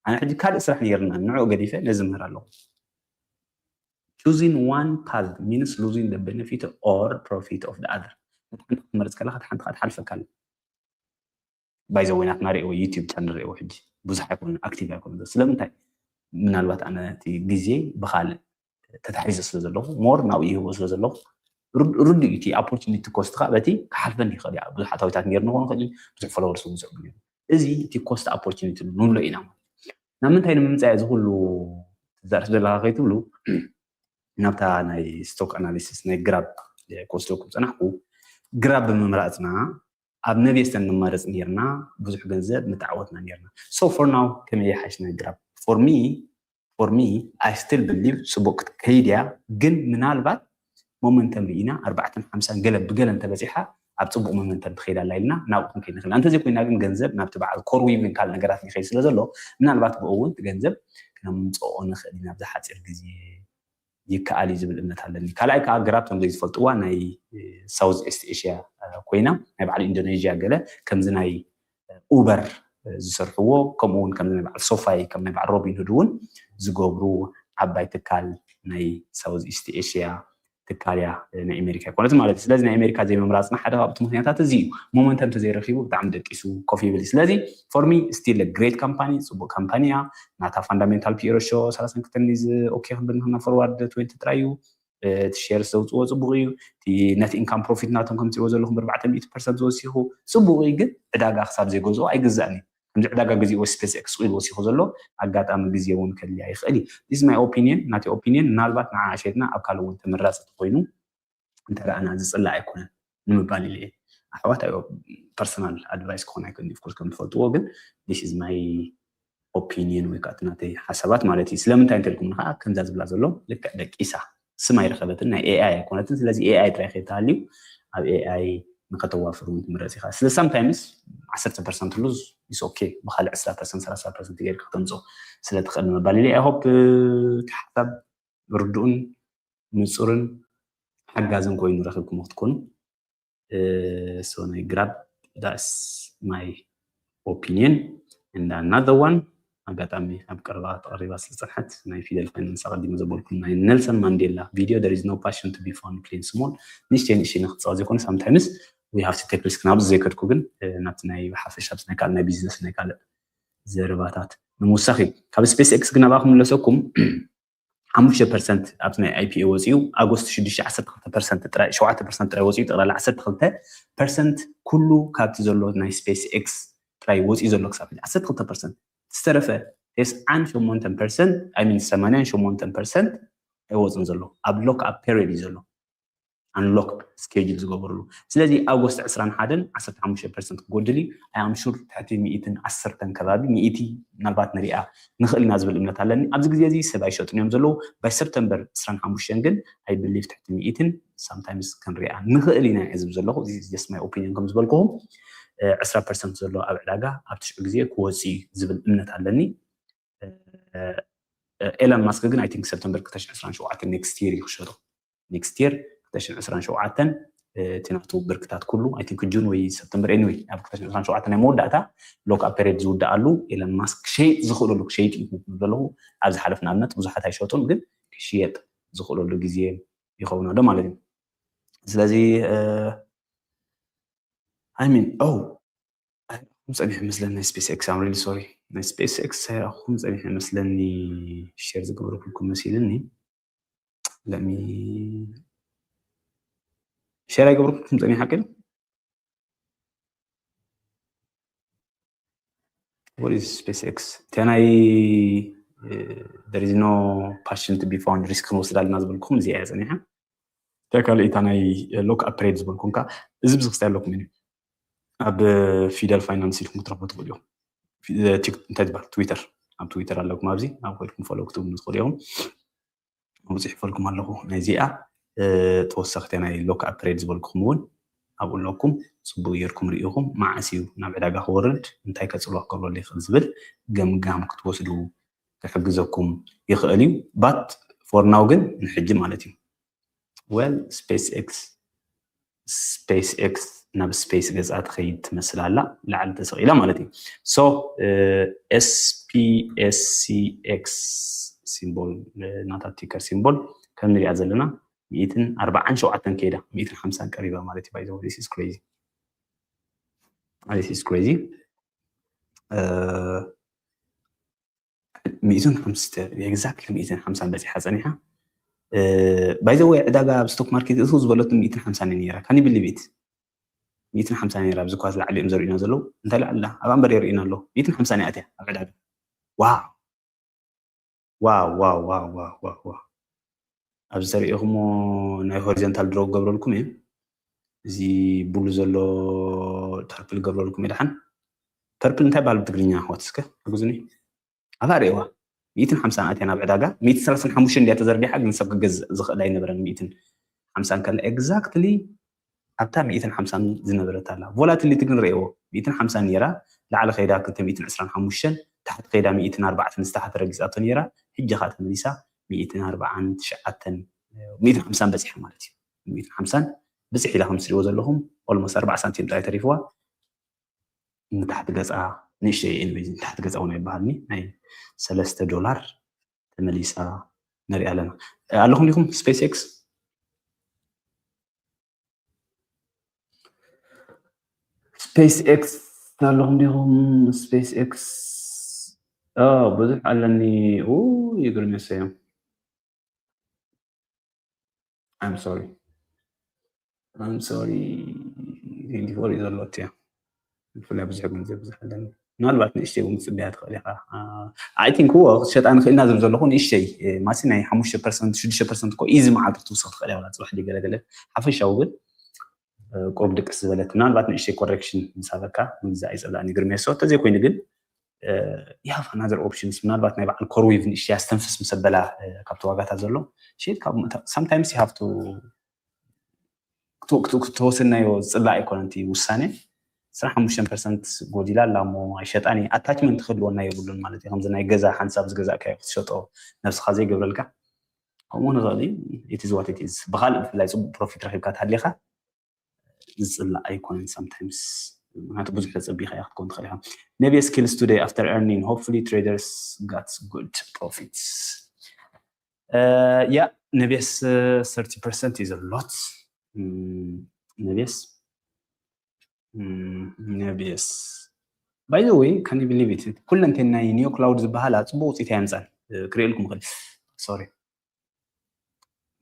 ኣነ ሕጂ ካልእ ስራሕ ነይርና ንዑ ገዲፈ ነዚ ምህር ኣለኹ choosing one path means losing the benefit or profit of the other ሓንቲ ክትመርፅ ከለካ ሓንቲ ትሓልፈካ ኣለ ባይዘወይ ናትና ሪእዎ ዩቲብ ቻነል ሪእዎ ሕጂ ብዙሕ ኣይኮነ ኣክቲቭ ኣይኮነ ስለምንታይ ምናልባት ኣነ እቲ ግዜ ብካልእ ተታሒዘ ስለ ዘለኹ ሞር ናብኡ ይህቦ ስለ ዘለኹ ርድኡ እቲ ኦፖርቹኒቲ ኮስት ከዓ በቲ ክሓልፈኒ ይኽእል እያ ብዙሕ ኣታዊታት ነይርኒ ክኾን ይኽእል ብዙሕ ፎሎወርስ እውን ዝዕቡ ነይሩ እዚ እቲ ኮስት ኦፖርቹኒቲ ንብሎ ኢና ናብ ምንታይ ንምምፃእ እዚ ኩሉ ትዛረፍ ዘለካ ከይትብሉ ናብታ ናይ ስቶክ ኣናሊሲስ ናይ ግራብ ክወስደኩም ፀናሕኩ ግራብ ብምምራፅና ኣብ ነቤስተን ንማረፅ ነርና ብዙሕ ገንዘብ ምተዓወትና ነርና so for now ከመይ ይሓሽ ናይ ግራብ for me for me I still believe ፅቡቅ ክትከይድ እያ ግን ምናልባት ሞመንተም ርኢና ኣርባዕተን ሓምሳን ገለ ብገለ እንተበፂሓ ኣብ ፅቡቕ ሞመንተም ትኸይድ ኣላ ኢልና ናብኡ ክንከይድ ንኽእል። እንተዘይኮይና ግን ገንዘብ ናብቲ በዓል ኮር ዊቭን ካልእ ነገራት ይኸይድ ስለ ዘሎ ምናልባት ብኡ እውን እቲ ገንዘብ ክነምፅኦ ንኽእል ኢና ኣብዚ ሓፂር ግዜ ይከኣል እዩ ዝብል እምነት ኣለኒ። ካልኣይ ከዓ ግራብ ከም ዘይዝፈልጥዋ ናይ ሳውዝ ኢስት ኤሽያ ኮይና ናይ በዓል ኢንዶኔዥያ ገለ ከምዚ ናይ ኡበር ዝሰርሕዎ ከምኡ እውን ከም ናይ በዓል ሶፋይ ከም ናይ በዓል ሮቢንሁድ እውን ዝገብሩ ዓባይ ትካል ናይ ሳውዝ ኢስት ኤሽያ ትካል እያ ናይ ኣሜሪካ ኣይኮነትን ማለት እዩ። ስለዚ ናይ ኣሜሪካ ዘይምምራፅና ሓደ ካብቲ ምክንያታት እዚ እዩ። ሞመንተም ተዘይረኪቡ ብጣዕሚ ደቂሱ ኮፍ ይብል እዩ። ስለዚ ፎር ሚ ስቲል ግሬት ካምፓኒ ፅቡቅ ካምፓኒ እያ። ናታ ፋንዳሜንታል ፒ ሬሾ ሰላሳን ክልተን ኦኬ ክንብል ንክና ፎርዋርድ ትወንቲ ጥራይ እዩ። እቲ ሼርስ ዘውፅዎ ፅቡቅ እዩ። እቲ ነት ኢንካም ፕሮፊት ናቶም ከም ትሪእዎ ዘለኹም ብኣርባዕተ ሚእቲ ፐርሰንት ዝወሲኹ ፅቡቅ እዩ። ግን ዕዳጋ ክሳብ ዘይገዝኦ ኣይግዛእን እዩ። ከምዚ ዕዳጋ ግዜኡ ስፔስ ኤክስ ኢሉ ወሲኹ ዘሎ ኣጋጣሚ ግዜ እውን ከድልያ ይኽእል እዩ። ስ ማይ ኦፒኒየን ናቲ ኦፒኒየን ምናልባት ንዓ ሸይጥና ኣብ ካልእ እውን ተመራፂ ተኮይኑ እንተረኣና ዝፅላእ ኣይኮነን ንምባል ኢለ እየ። ኣሕዋት ፐርሰናል ኣድቫይስ ክኾን ኣይክእል ኦፍኮርስ ከም ትፈልጥዎ ግን ስ ማይ ኦፒኒየን ወይ ከዓ እቲ ናተይ ሓሳባት ማለት እዩ። ስለምንታይ እንተልኩም ከዓ ከምዛ ዝብላ ዘሎ ልክዕ ደቂሳ ስም ኣይረኸበትን ናይ ኤኣይ ኣይኮነትን። ስለዚ ኤኣይ ጥራይ ከይተሃልዩ ኣብ ኤኣይ ንከተዋፍር እውን ትምረፅ ኢኻ። ስለ ሳምታይምስ ዓሰርተ ፐርሰንት ሉዝ ኢስ ኦኬ ብካልእ ዕስራ ፐርሰንት ሰላሳ ፐርሰንት ጌርካ ከተምፅኦ ስለ ትኽእል ንምባል ኢለ። ኣይ ሆፕ እቲ ሓሳብ ርዱእን ንፁርን ሓጋዝን ኮይኑ ረኺብኩሞ ክትኮኑ። So ናይ ግራብ that's my opinion and another one ኣጋጣሚ ኣብ ቀረባ ተቐሪባ ስለ ዝፀንሐት ናይ ፊደል ፋይናንስ ኣቐዲመ ዘበልኩም ናይ ኔልሰን ማንዴላ ቪድዮ there is no passion to be found playing small ንእሽተይ ንእሽተይ ንክፃወት ዘይኮነ sometimes we have to take risk ናብዚ ዘይከድኩ ግን ናብቲ ናይ ብሓፈሻ ናይ ካልእ ናይ ቢዝነስ ናይ ካልእ ዘረባታት ንምውሳኽ እዩ። ካብ ስፔስ ኤክስ ግን ኣብኣ ክምለሰኩም ሓሙሽተ ፐርሰንት ኣብቲ ናይ ኣይ ፒ ኦ ወፂኡ ኣጎስት ሽዱሽተ ዓሰርተ ክልተ ፐርሰንት ጥራይ ሸውዓተ ፐርሰንት ጥራይ ወፂኡ ጠቕላላ ዓሰርተ ክልተ ፐርሰንት ኩሉ ካብቲ ዘሎ ናይ ስፔስ ኤክስ ጥራይ ወፂኡ ዘሎ ክሳብ ዓሰርተ ክልተ ፐርሰንት ዝተረፈ ተስዓን ሸሞንተን ፐርሰንት ኣይ ሚን ሰማንያን ሸሞንተን ፐርሰንት ኣይወፅን ዘሎ ኣብ ሎክ ኣፕ ፔሪድ እዩ ዘሎ ኣንሎክ ስኬጁል ዝገበርሉ ስለዚ ኣጎስት ዕስራን ሓደን ዓሰርተ ሓሙሽተ ፐርሰንት ክጎድል እዩ ኣይ ኣም ሹር ትሕቲ ሚእትን ዓሰርተን ከባቢ ሚእቲ ምናልባት ንሪኣ ንኽእል ኢና ዝብል እምነት ኣለኒ ኣብዚ ግዜ እዚ ሰብ ኣይሸጡን እዮም ዘለዉ ባይ ሰፕተምበር ዕስራን ሓሙሽተን ግን ኣይ ብሊቭ ትሕቲ ሚእትን ሳምታይምስ ክንሪኣ ንኽእል ኢና እየ ዝብል ዘለኹ just my opinion ከም ዝበልኩኹም ዕስራ ፐርሰንት ዘሎ ኣብ ዕዳጋ ኣብ ትሽዑ ግዜ ክወፅ እዩ ዝብል እምነት ኣለኒ ኤለን ማስክ ግን ኣይ ቲንክ ሰፕተምበር ክልተ ሽሕን ዕስራን ሸውዓተን ኔክስት ይር እዩ ክሸጦ ኔክስት ይር ክልተ ሽሕን ዕስራን ሸውዓተን እቲ ናቱ ብርክታት ኩሉ ኣይ ቲንክ ጁን ወይ ሰፕተምበር ኤኒወይ ኣብ ክልተ ሽሕን ዕስራን ሸውዓተን ናይ መወዳእታ ሎክ ኣፕ ፔሪድ ዝውድኣሉ ኤለን ማስክ ክሸይጥ ዝኽእለሉ ክሸይጥ እዩ ዘለኹ ኣብ ዝሓለፍ ንኣብነት ብዙሓት ኣይሸጡን ግን ክሽየጥ ዝኽእለሉ ግዜ ይኸውን ኣሎ ማለት እዩ ስለዚ I mean oh ኣይረኹም ፀኒሐ መስለኒ ናይ ስፔስ ኤክስ I'm really sorry ናይ ስፔስ ኤክስ ኣይረኹም ፀኒሐ መስለኒ ሼር ዝገበርኩልኩም መሲልኒ let me share ኣይገበርኩልኩም ፀኒሐ ሓቂ what is space x እቲያ ናይ there is no passion to be found risk ክንወስድ ኣለና ዝበልኩም እዚኣ እያ ፀኒሓ እቲያ ካልእ እታ ናይ ሎክ ኣፕ ፔሪድ ዝበልኩም ከዓ እዚ ብዙ ክስታይ ኣለኩም እዩ ኣብ ፊደል ፋይናንስ ኢልኩም ክትረኽቡ ትኽእሉ እዮም እንታይ ዝበሃል ትዊተር ኣብ ትዊተር ኣለኩም ኣብዚ ኣብ ኮይድኩም ፎሎ ክትብሉ ትኽእሉ እዮም ኣውፅሕፈልኩም ኣለኹ ናይዚኣ ተወሰኽቲ ናይ ሎክ ኣፕ ፔሪድ ዝበልኩም እውን ኣብኡ ኣለኩም ፅቡቅ ጌርኩም ርኢኹም መዓስ እዩ ናብ ዕዳጋ ክወርድ እንታይ ከፅልዋ ክገብረሉ ይኽእል ዝብል ገምጋም ክትወስዱ ክሕግዘኩም ይኽእል እዩ but for now ግን ንሕጂ ማለት እዩ well space x space x ናብ space ገፃ ትኸይድ ትመስል ኣላ ላዕሊ ተሰቂላ ማለት እዩ so space x symbol ናታ ቲከር symbol ከም ንሪኣ ዘለና ሚእትን ኣርባዓን ሸውዓተን ከይዳ ሚእትን ሓምሳን ቀሪባ ማለት እዩ by the way this is crazy this is crazy ሚእትን ሓምሳን exactly ሚእትን ሓምሳን በፂሓ ፀኒሓ by the way ዕዳጋ ኣብ ስቶክ ማርኬት እሱ ዝበለቱ ሚእትን ሓምሳን ነይራ can you believe it ሚእትን ሓምሳን ነይራ ኣብዚ ኳ ዝለዓሉ እዮም ዘርእዩና ዘለዉ እንታይ ለዓላ ኣብ ኣንበር የርእዩና ኣለዉ ሚእትን ሓምሳን እያ ኣትያ ኣብ ዕዳጋ wow wow wow wow wow wow ኣብዚ ተሪኢኹሞ ናይ ሆሪዘንታል ድሮ ክገብረልኩም እየ እዚ ቡሉ ዘሎ ፐርፕል ገብረልኩም እየ ደሓን ፐርፕል እንታይ በሃል ብትግርኛ ኣሕዋት እስከ ሕግዙኒ ኣብኣ ርእዋ ሚእትን ሓምሳን ኣትያ ናብ ዕዳጋ ሚእትን ሰላሳን ሓሙሽተ እንድያ ተዘርጊሓ ግን ሰብ ክገዝእ ዝኽእል ኣይነበረን ሚእትን ሓምሳን ከላ exactly ኣብታ ሚእትን ሓምሳን ዝነበረት ኣላ። ቮላቲሊቲ ግን ርእዎ፣ ሚእትን ሓምሳን ነይራ፣ ላዕሊ ከይዳ ክልተ ሚእትን ዕስራን ሓሙሽተን፣ ታሕቲ ከይዳ ሚእትን ኣርባዕተን ዝተሓተ ረጊጻቶ ነይራ፣ ሕጂ ኸኣ ተመሊሳ ሚእትን ኣርባዓን ትሽዓተን፣ ሚእትን ሓምሳን በጺሓ ማለት እዩ። ሚእትን ሓምሳን ብጽሕ ኢላ ከም ትሪእዎ ዘለኹም almost ኣርባዓ ሳንቲም ጥራይ ተሪፍዋ። ንታሕቲ ገጻ ንእሽተይ፣ ኤኒዌይዝ፣ ንታሕቲ ገጻ እውን ኣይበሃልኒ፣ ናይ ሰለስተ ዶላር ተመሊሳ ንሪኣ ኣለና። ኣለኹም ዲኹም? ስፔስ ኤክስ ስፔስ ኤክስ ኣለኹም ዲኹም? ስፔስ ኤክስ ብዙሕ ኣለኒ። ይግርም የሰዮም። I'm sorry፣ I'm sorry። ትዌንቲ ፎር እዩ ዘሎ እትያ። ብፍላይ ብዙሕ ገንዘብ ብዙሕ ኣለኒ። ምናልባት ንእሽተይ እውን ክትጽበያ ትኽእል ኢኻ። I think እዎ ክትሸጣ ንኽእልና ዝብል ዘለኹ ንእሽተይ፣ ማሲ ናይ ሓሙሽተ ፐርሰንት ሽዱሽተ ፐርሰንት እኮ ኢዚ መዓልቲ ክትውስኽ ትኽእል እያ። ወላ ጽባሕ ድዩ ገለገለ ሓፈሻዊ ግን ቁሩብ ድቅስ ዝበለት፣ ምናልባት ንእሽተይ ኮሬክሽን ምስ ሃበካ ምግዛእ ኣይጸላእን እዩ ግርሜሶ። እንተዘይኮይኑ ግን you have another options። ምናልባት ናይ በዓል ኮርዊቭ ንእሽተይ ኣስተንፍስ ምስ ኣበላ ካብቲ ዋጋታት ዘሎ ሼት ካብ sometimes you have to ክትወስናዮ ዝጽላእ ኣይኮነን እቲ ውሳኔ። ዕስራን ሓሙሽተን ፐርሰንት ጎዲላ ኣላ እሞ ኣይሸጣን እየ። ኣታችመንት ክህልወና የብሉን ማለት እዩ። ከምዚ ናይ ገዛ ሓንሳብ ዝገዛእካዮ ክትሸጦ ነብስኻ ዘይገብረልካ ከምኡ ንኽእል እዩ። It is what it is። ብኻልእ ብፍላይ ጽቡቕ ፕሮፊት ረኺብካ ተሃሊኻ ዝጽላእ ኣይኮነን sometimes። ምክንያቱ ብዙሕ ተጸቢኻ እያ ክትከውን ትኽእል ኢኻ። Nebbia's kills today after earning. Hopefully traders got good profits. Yeah, Nebbia's thirty percent is a lot. Nebbia's Nebbia's by the way, can you believe it? ኩለንተን ናይ ኒዮ ክላውድ ዝበሃላ ጽቡቕ ውጽኢት ኣየምጻን። ክርእየልኩም ይኽእል። ሶሪ፣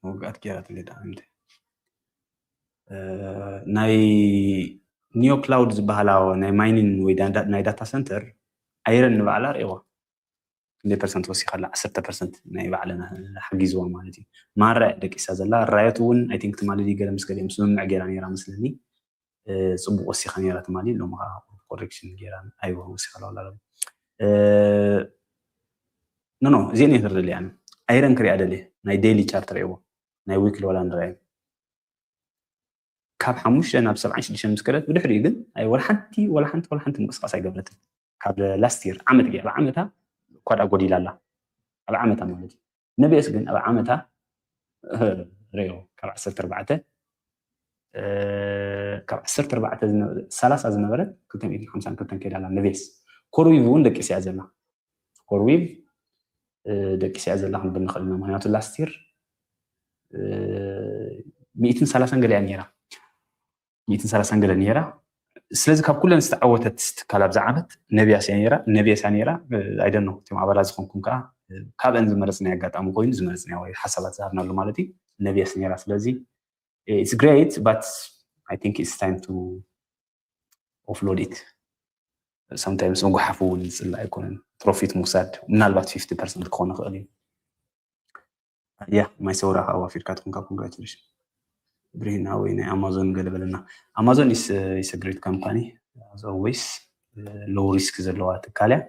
መውጋእት ገይራት እንደ ዳዕምቲ ናይ ኒዮ ክላውድ ዝበሃላ ናይ ማይኒን ወይ ናይ ዳታ ሰንተር ኣይረን ንባዕላ ርእዋ። ክንደይ ፐርሰንት ወሲኻላ? ዓሰርተ ፐርሰንት ናይ ባዕለና ሓጊዝዋ ማለት እዩ። ማራ ደቂሳ ዘላ ራዮት እውን I think ትማሊ ገለ ምስ ገሊኦም ስምምዕ ገይራ ነይራ መስለኒ። ጽቡቕ ወሲኻ ነይራ ትማሊ፣ ሎሚ ከዓ ኮሬክሽን ገይራ ኣይዋ ወሲኻ ኣለዋ። ኖ ኖ እዚአን እየ ክርኢ ደልየ። ኣነ ኣይረን ክሪኣ ደልየ። ናይ ዴይሊ ቻርት ርእይዎ፣ ናይ ዊክሊ ዋላ ንረኣየ። ካብ ሓሙሽተ ናብ ሰብዓን ሽዱሽተን ምስ ከደት ብድሕሪኡ ግን ኣይ ወላ ሓንቲ ወላ ሓንቲ ወላ ሓንቲ ምንቅስቃስ ኣይገበረትን። ካብ ላስት ይር ዓመት ገያ ብዓመታ እኳ ደኣ ጎዲላ ኣላ። ኣብ ዓመታ ማለት እዩ። ነቢኤስ ግን ኣብ ዓመታ ርእዮ ካብ ዓሰርተ ኣርባዕተ ካብ ዓሰርተ ኣርባዕተ ሰላሳ ዝነበረት ክልተ ሚእትን ሓምሳን ክልተን ከይዳ ኣላ። ነቢኤስ ኮርዊቭ እውን ደቂሳ እያ ዘላ። ኮርዊቭ ደቂሳ እያ ዘላ ክንብል ንኽእል ኢና። ምክንያቱ ላስት ይር ሚእትን ሰላሳን ገለ እያ ነይራ። ሚእትን ሰላሳን ገለ ነይራ። ስለዚ ካብ ኩለን ዝተዓወተት ትካል ኣብዛ ዓመት ነቢያስ እያ ነይራ። ነቢያስ እያ ነይራ። I don't know፣ እቶም ኣባላት ዝኾንኩም ከዓ ካብአን ዝመረፅናዮ ኣጋጣሚ ኮይኑ ዝመረፅናዮ ወይ ሓሳባት ዝሃብናሉ ማለት እዩ። ነቢያስ ነይራ። ስለዚ it's great but I think it's time to offload it። Sometimes መጓሓፍ እውን ዝፅላእ ኣይኮነን። ፕሮፊት ምውሳድ ምናልባት ፊፍቲ ፐርሰንት ክኾን ይኽእል እዩ። ያ ማይ ሰውራ ከዓ ዋፊርካ ትኾንካ። ኮንግራቹሌሽን ብርሂን። ወይ ናይ ኣማዞን ገለ በለና። ኣማዞን is a great company as always፣ low risk ዘለዋ ትካል እያ።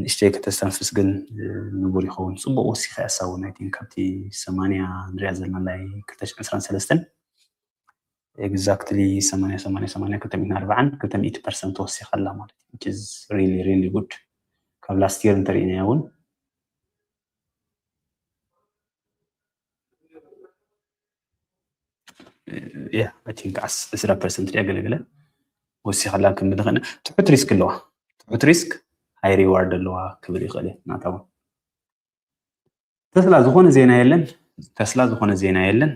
ንእሽተይ ከተስተንፍስ ግን ንቡር ይኸውን። ፅቡቅ ወሲኻ እያ እሳ እውን። I think ካብቲ ሰማንያ ንሪኣ ዘለና ናይ ክልተ ሽሕን ዕስራን ሰለስተን exactly ሰማንያ ሰማንያ ሰማንያ ክልተ ሚእትን ኣርባዓን ክልተ ሚእቲ ፐርሰንት ወሲኻ ኣላ ማለት እዩ። Which is really really good። ካብ last year እንተሪእናዮ እውን yeah I think ዕስራ ፐርሰንት ድያ ገለገለ ወሲኻ ኣላ ክንብል ንኽእል። ትሑት ሪስክ ኣለዋ። ትሑት ሪስክ ሃይ ሪዋርድ ኣለዋ ክብል ይኽእል እየ ናታ እውን። ተስላ ዝኾነ ዜና የለን። ተስላ ዝኾነ ዜና የለን።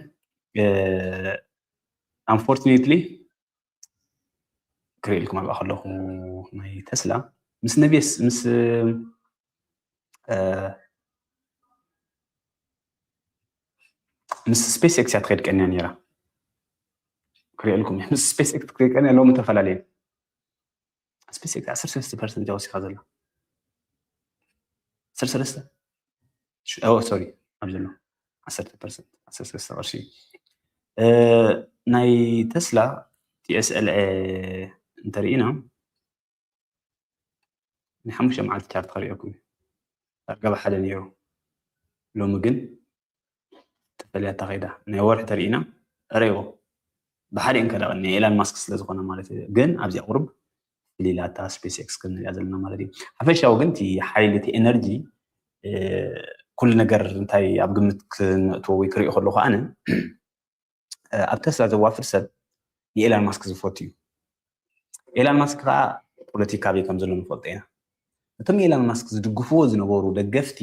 Unfortunately ክርእየልኩም ኣብኣ ከለኹ ናይ ተስላ ምስ ነቢስ ምስ ምስ ስፔስ ኤክስ እያ ትኸይድ ቀንያ ነይራ። ክርእየልኩም ምስ ስፔስ ኤክስ ትኸይድ ቀንያ ሎሚ ተፈላለየ። ስፔስ ኤክስ ዓሰርተ ሰለስተ ፐርሰንት እያ ወሲኻ ዘላ። ዓሰርተ ሰለስተ ሶሪ ኣብ ዘሎ ዓሰርተ ፐርሰንት ዓሰርተ ሰለስተ ቅርሺ። ናይ ተስላ ቲ ኤስ ኤል ኤ እንተርኢና ናይ ሓሙሽተ መዓልቲ ቻርት ከርእየኩም እዩ። ዳርጋ ብሓደ ነይሩ። ሎሚ ግን ፈልያታ ከይዳ ናይ ወርሒ ተሪኢና ረይዎ ብሓደ እንከዳ ናይ ኤላን ማስክ ስለ ዝኾነ ማለት እዩ። ግን ኣብዚኣ ቁርብ ፍሊላታ ስፔስ ኤክስ ክንሪኣ ዘለና ማለት እዩ። ሓፈሻዊ ግን እቲ ሓይሊ እቲ ኤነርጂ ኩሉ ነገር እንታይ ኣብ ግምት ክነእትዎ ወይ ክሪኦ ከለኹ ኣነ ኣብ ተስላ ዘዋፍር ሰብ ንኤላን ማስክ ዝፈቱ እዩ። ኤላን ማስክ ከዓ ፖለቲካ ኣበይ ከም ዘሎ ንፈልጦ ኢና። እቶም ንኤላን ማስክ ዝድግፍዎ ዝነበሩ ደገፍቲ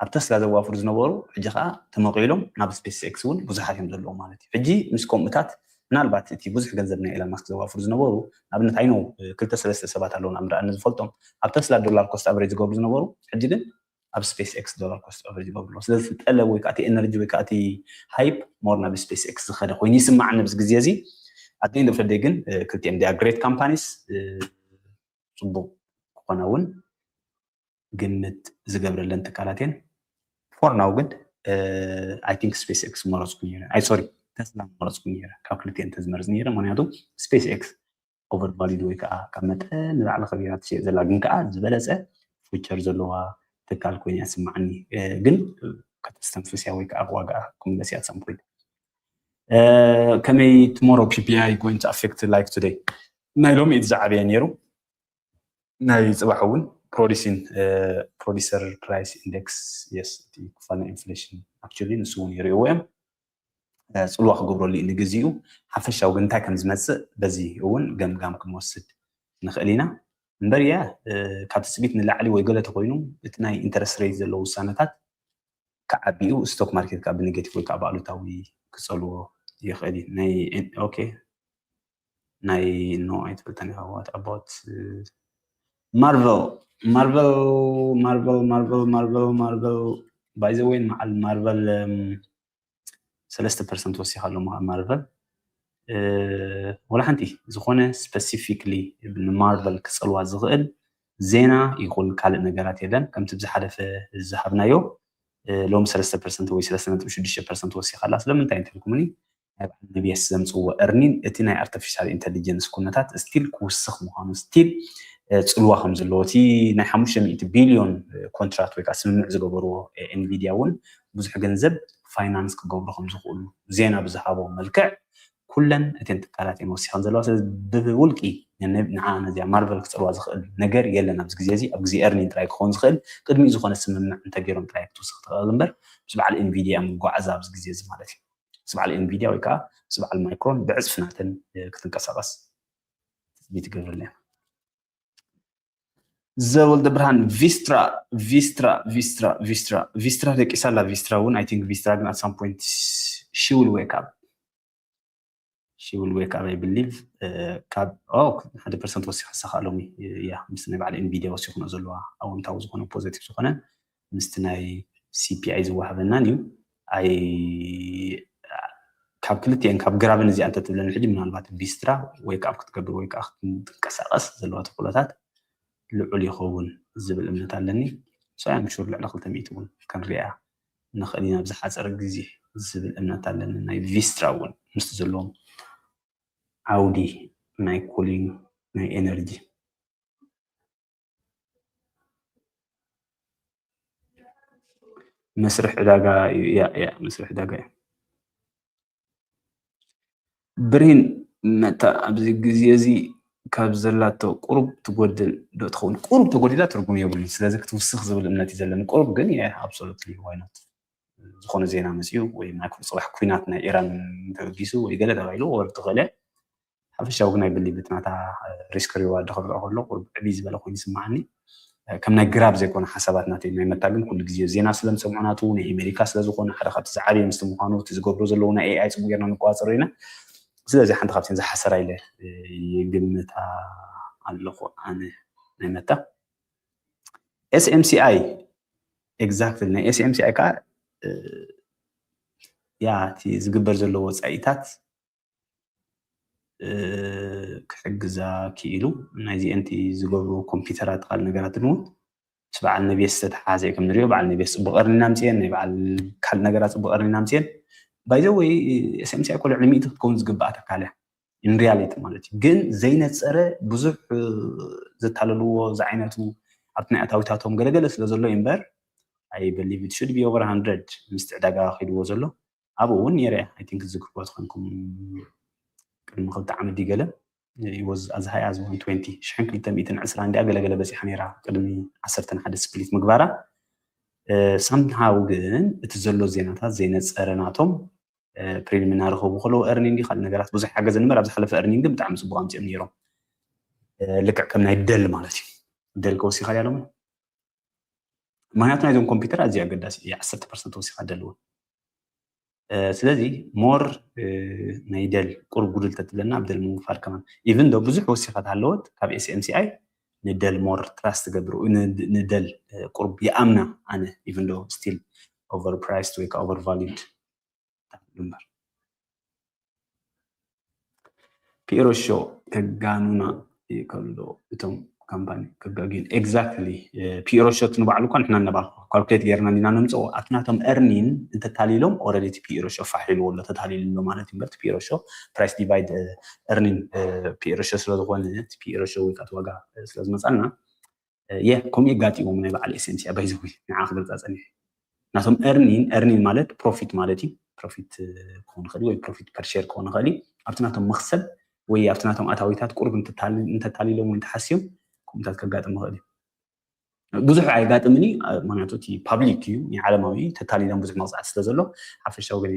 ኣብ ተስላ ዘዋፍሩ ዝነበሩ ሕጂ ከዓ ተመቂሎም ናብ ስፔስ ኤክስ እውን ብዙሓት እዮም ዘለዉ ማለት እዩ። ሕጂ ምስ ከምኡታት ምናልባት እቲ ብዙሕ ገንዘብ ናይ ኤላን ማስክ ዘዋፍሩ ዝነበሩ ንኣብነት ኣይኖ ክልተ ሰለስተ ሰባት ኣለዉ ናብ ርኣኒ ዝፈልጦም ኣብ ተስላ ዶላር ኮስት ኣቨሬጅ ዝገብሩ ዝነበሩ ሕጂ ግን ኣብ ስፔስ ኤክስ ዶላር ኮስት ኣቨሬጅ ይገብርዎ። ስለዚ እቲ ጠለብ ወይ ከዓ እቲ ኤነርጂ ወይ ከዓ እቲ ሃይፕ ሞር ናብ ስፔስ ኤክስ ዝኸደ ኮይኑ ይስማዓኒ ኣብዚ ግዜ እዚ። ኣደይ ንፈደይ ግን ክልቲኦም ዲኣ ግሬት ካምፓኒስ ፅቡቅ ክኾና እውን ግምት ዝገብረለን ትካላት እየን። ፎር ናው ግን ኣይ ቲንክ ስፔስ ኤክስ መረፅኩ ነይረ። ኣይ ሶሪ ተስላ መረፅኩ ነይረ ካብ ክልቲኤን ተዝመርፅ ነይረ። ምክንያቱ ስፔስ ኤክስ ኦቨር ቫሊድ ወይ ከዓ ካብ መጠን ንላዕሊ ከቢራ ትሸየጥ ዘላ ግን ከዓ ዝበለፀ ፊቸር ዘለዋ ትካል ኮይና እያ ትስማዓኒ። ግን ከተስተንፍስ እያ ወይ ከዓ ዋጋ ክምለስ እያ ሳም ፖይንት። ከመይ ቱሞሮ ፒፒኣይ going to affect like today? ናይ ሎሚ እቲ ዝዓበየ ነይሩ። ናይ ፅባሕ እውን ፕሮዲሲን ፕሮዲሰር ፕራይስ ኢንደክስ የስ እቲ ክፋል ናይ ኢንፍሌሽን ኣክቹሊ ንሱ እውን ይርእይዎ እዮም። ፅልዋ ክገብረሉ እዩ ንግዚኡ። ሓፈሻዊ ግን እንታይ ከም ዝመፅእ በዚ እውን ገምጋም ክንወስድ ንኽእል ኢና። እምበር እያ ካብ ትፅቢት ንላዕሊ ወይ ገለ ተኮይኑ እቲ ናይ ኢንተረስት ሬት ዘለዎ ውሳነታት ክዓቢኡ ስቶክ ማርኬት ከዓ ብኔጌቲቭ ወይ ከዓ ብኣሉታዊ ክፀልዎ ይኽእል እዩ። ናይ ኦኬ ናይ ኖ ኣይትፈልጠን ኢኻ። What about ማርቨል ማርቨል ማርቨል ማርቨል ማርቨል ማርቨል by the way መዓል ማርቨል ሰለስተ ፐርሰንት ወሲኻ ኣሎ ማርቨል ወላ ሓንቲ ዝኾነ ስፐሲፊክሊ ንማርቨል ክፀልዋ ዝኽእል ዜና ይኹን ካልእ ነገራት የለን። ከምቲ ብዝሓለፈ ዝሃብናዮ ሎሚ ሰለስተ ፐርሰንት ወይ ሰለስተ ነጥቢ ሽዱሽተ ፐርሰንት ወሲኻ ኣላ። ስለምንታይ እንተልኩምኒ ናይ በዓል ነብየስ ዘምፅዎ እርኒን እቲ ናይ ኣርቲፊሻል ኢንተሊጀንስ ኩነታት ስቲል ክውስኽ ምዃኑ ስቲል ፅልዋ ከም ዘለዎ እቲ ናይ ሓሙሽተ ሚእቲ ቢልዮን ኮንትራክት ወይ ከዓ ስምምዕ ዝገበርዎ ኤንቪዲያ እውን ብዙሕ ገንዘብ ፋይናንስ ክገብሩ ከም ዝኽእሉ ዜና ብዝሃቦ መልክዕ ኩለን እተን ትካላት እየን ወሲኸን ዘለዋ። ስለዚ ብውልቂ ንዓ ነዚኣ ማርቨል ክፀልዋ ዝኽእል ነገር የለን ኣብዚ ግዜ እዚ። ኣብ ግዜ ኤርኒን ጥራይ ክኸውን ዝኽእል ቅድሚኡ ዝኾነ ስምምዕ እንተገይሮም ጥራይ ክትውስኽ ትኽእል እምበር ምስ በዓል ኤንቪዲያ ምጓዓዝ ኣብዚ ግዜ እዚ ማለት እዩ። ምስ በዓል ኤንቪዲያ ወይ ከዓ ምስ በዓል ማይክሮን ብዕፅፊ ናተን ክትንቀሳቐስ ትፅቢት ይገብረልና እያ። ዘወልደ ብርሃን ቪስትራ ቪስትራ ቪስትራ ቪስትራ ቪስትራ ደቂሳ ኣላ። ቪስትራ እውን I think ቪስትራ ግን at some point she will wake up she will wake up I believe። ካብ ሓደ ፐርሰንት ወሲኻ ሳኻ ሎሚ እያ ምስ ናይ በዓል ኤንቪዲያ ወሲኹኖ ዘለዋ ኣወንታዊ ዝኾነ ፖዘቲቭ ዝኾነ ምስቲ ናይ ሲፒኣይ ዝወሃበናን እዩ። ኣይ ካብ ክልቲኤን ካብ ግራብን እዚኣ እንተትብለኒ ሕጂ ምናልባት ቪስትራ ወይ ከዓ ክትገብር ወይ ከዓ ክትንቀሳቀስ ዘለዋ ተኽእሎታት ልዑል ይኸውን ዝብል እምነት ኣለኒ። So I'm sure ልዕሊ ክልተ ሚእቲ እውን ክንሪኣ ንኽእል ኢና ብዝሓፀረ ግዜ ዝብል እምነት ኣለኒ። ናይ ቪስትራ እውን ምስቲ ዘለዎም ዓውዲ ናይ ኩሊንግ ናይ ኤነርጂ መስርሕ ዕዳጋ እዩ። ያ ያ መስርሕ ዕዳጋ እዩ። ብሪን መታ ኣብዚ ግዜ እዚ ካብ ዘላቶ ቁሩብ ትጎድል ዶ ትኸውን? ቁሩብ ተጎዲላ ትርጉም የብሉን። ስለዚ ክትውስኽ ዝብል እምነት እዩ ዘለኒ። ቁሩብ ግን የ absolutely why not? ዝኾነ ዜና መፅዩ ወይ ማይክሮ ፅባሕ ኩናት ናይ ኢራን ተበጊሱ ወይ ገለ ተባሂሉ ወር ተኸለ ሓፈሻዊ ግን ኣይብሊ ብትናታ ሪስክ ሪዋርድ ክርኦ ከሎ ቁሩብ ዕብይ ዝበለ ኮይኑ ይስምዓኒ። ከም ናይ ግራብ ዘይኮነ ሓሳባት ናተይ ናይ መታ ግን ኩሉ ግዜ ዜና ስለ ንሰምዖ ናቱ ናይ ኣሜሪካ ስለ ዝኾነ ሓደ ካብቲ ዝዓበየ ምስቲ ምዃኑ እቲ ዝገብሮ ዘለዉ ናይ ኤኣይ ፅቡቅ ጌርና ንቆፃፀሮ ኢና። ስለዚ ሓንቲ ካብተን ዝሓሰራ ኢለ ይግምታ ኣለኹ ኣነ ናይ መታ SMCI exactly ናይ SMCI ከዓ ያ እቲ ዝግበር ዘሎ ወፃኢታት ክሕግዛ ክኢሉ ናይዚአንቲ ዝገብሩ ኮምፒውተራት ካል ነገራትን እውን ምስ በዓል ነብየስ ዝተተሓዘ ከም ንሪኦ በዓል ነብየስ ፅቡቅ እርኒና ምፅየን ናይ በዓል ካል ነገራት ፅቡቅ እርኒና ምፅየን ባይዘ ወይ SMCI ኮ ልዕሊ ሚእቲ ክትከውን ዝግባኣ ተካል እያ in reality ማለት እዩ ግን ዘይነፀረ ብዙሕ ዘታለልዎ ዝዓይነቱ ኣብቲ ናይ ኣታዊታቶም ገለገለ ስለ ዘሎ እዩ እምበር I believe it should be over hundred ምስቲ ዕዳጋ ከይድዎ ዘሎ ኣብኡ እውን ነይረ። I think ዝክርዎ ትኾንኩም ቅድሚ ክልተ ዓመት ድዩ ገለ was as high as one twenty ሽሕን ክልተ ሚእትን ዕስራ እንዲያ ገለገለ በፂሓ ነይራ ቅድሚ ዓሰርተ ሓደ split ምግባራ። Somehow ግን እቲ ዘሎ ዜናታት ዘይነፀረ ናቶም preliminary ክህቡ ከለዉ earning ካልእ ነገራት ብዙሕ ሓገዘ ንበር ኣብ ዝሓለፈ earning ግን ብጣዕሚ ፅቡቅ ኣምፅኦም ነይሮም። ልክዕ ከም ናይ ደል ማለት እዩ። ደል ከወሲኻ ያሎም ምክንያቱ ናይዞም ኮምፒውተር ኣዝዩ ኣገዳሲ እዩ። ዓሰርተ ፐርሰንት ወሲኻ ደል እውን ስለዚ more ናይ ደል ቁሩብ ጉድል ተትብለና ኣብ ደል ምንፋር ከማን even though ብዙሕ ወሲኻ ተሃለወት ካብ S M C I ንደል more trust ትገብር ንደል ቁሩብ ይኣምና ኣነ even though still overpriced ወይ ከዓ overvalued እምበር ፒሮሾ ከጋኑና ይከሎ እቶም ካምፓኒ ከጋግዩን exactly ፒሮሾ ንባዕሉ እኳ ንሕና ነባ calculate ጌርና እንዲና ነምፅኦ ኣብቲ ናቶም earning እንተታሊሎም already እቲ ፒሮሾ ፋሕ ኢልዎ ኣሎ ተታሊሉ ኣሎ ማለት እዩ እምበር ፒሮሾ price divide earning ፒሮሾ ስለዝኾነ ፒሮሾ ወይ ከዓ ዋጋ ስለዝመፃልና የ ከምኡ የጋጢሞም ናይ በዓል S M C I by the way ንዓ ክገልፃ ፀኒሐ ናቶም earning earning ማለት profit ማለት እዩ profit ክኾን ይኽእል ወይ profit per share ክኾን ይኽእል እዩ ኣብቲ ናቶም መኽሰብ ወይ ኣብቲ ናቶም ኣታዊታት ቁሩብ እንተታሊሎም ወይ እንተሓስዮም ከምኡታት ከጋጥም ይኽእል እዩ ብዙሕ ኣይጋጥምን እዩ ምክንያቱ እቲ public እዩ ናይ ዓለማዊ ተታሊሎም ብዙሕ መቕፃዕቲ ስለ ዘሎ ሓፈሻዊ ግን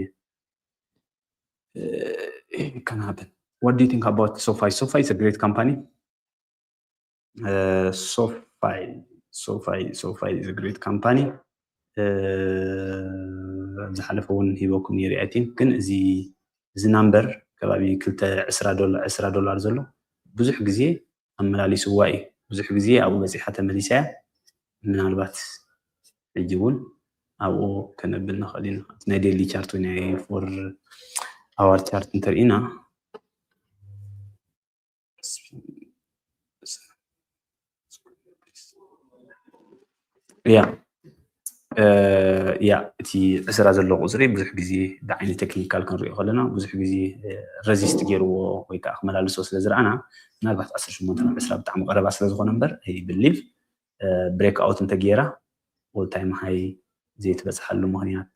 can happen what do you think about SoFi SoFi is a great company SoFi SoFi SoFi is a great company ዝሓለፈ እውን ሂበኩም ነይረ I think ግን እዚ እዚ number ከባቢ ክልተ ዕስራ ዶላር ዕስራ ዶላር ዘሎ ብዙሕ ግዜ ኣመላሊስዋ እዩ ብዙሕ ግዜ ኣብኡ በፂሓ ተመሊሳ እያ ምናልባት ሕጂ እውን ኣብኡ ከነብል ንኽእል ኢና ናይ daily chart ወይ ናይ four hour chart እንተርኢና ያ ያ እቲ ዕስራ ዘሎ ቁፅሪ ብዙሕ ግዜ ብዓይኒ technical ክንሪኦ ከለና ብዙሕ ግዜ resist ገይርዎ ወይ ከዓ ክመላልሶ ስለ ዝረኣና ምናልባት ዓሰርተ ሸሞንተ ናብ ዕስራ ብጣዕሚ ቀረባ ስለ ዝኾነ እምበር I believe break out እንተገይራ all time high ዘይትበፅሓሉ ምኽንያት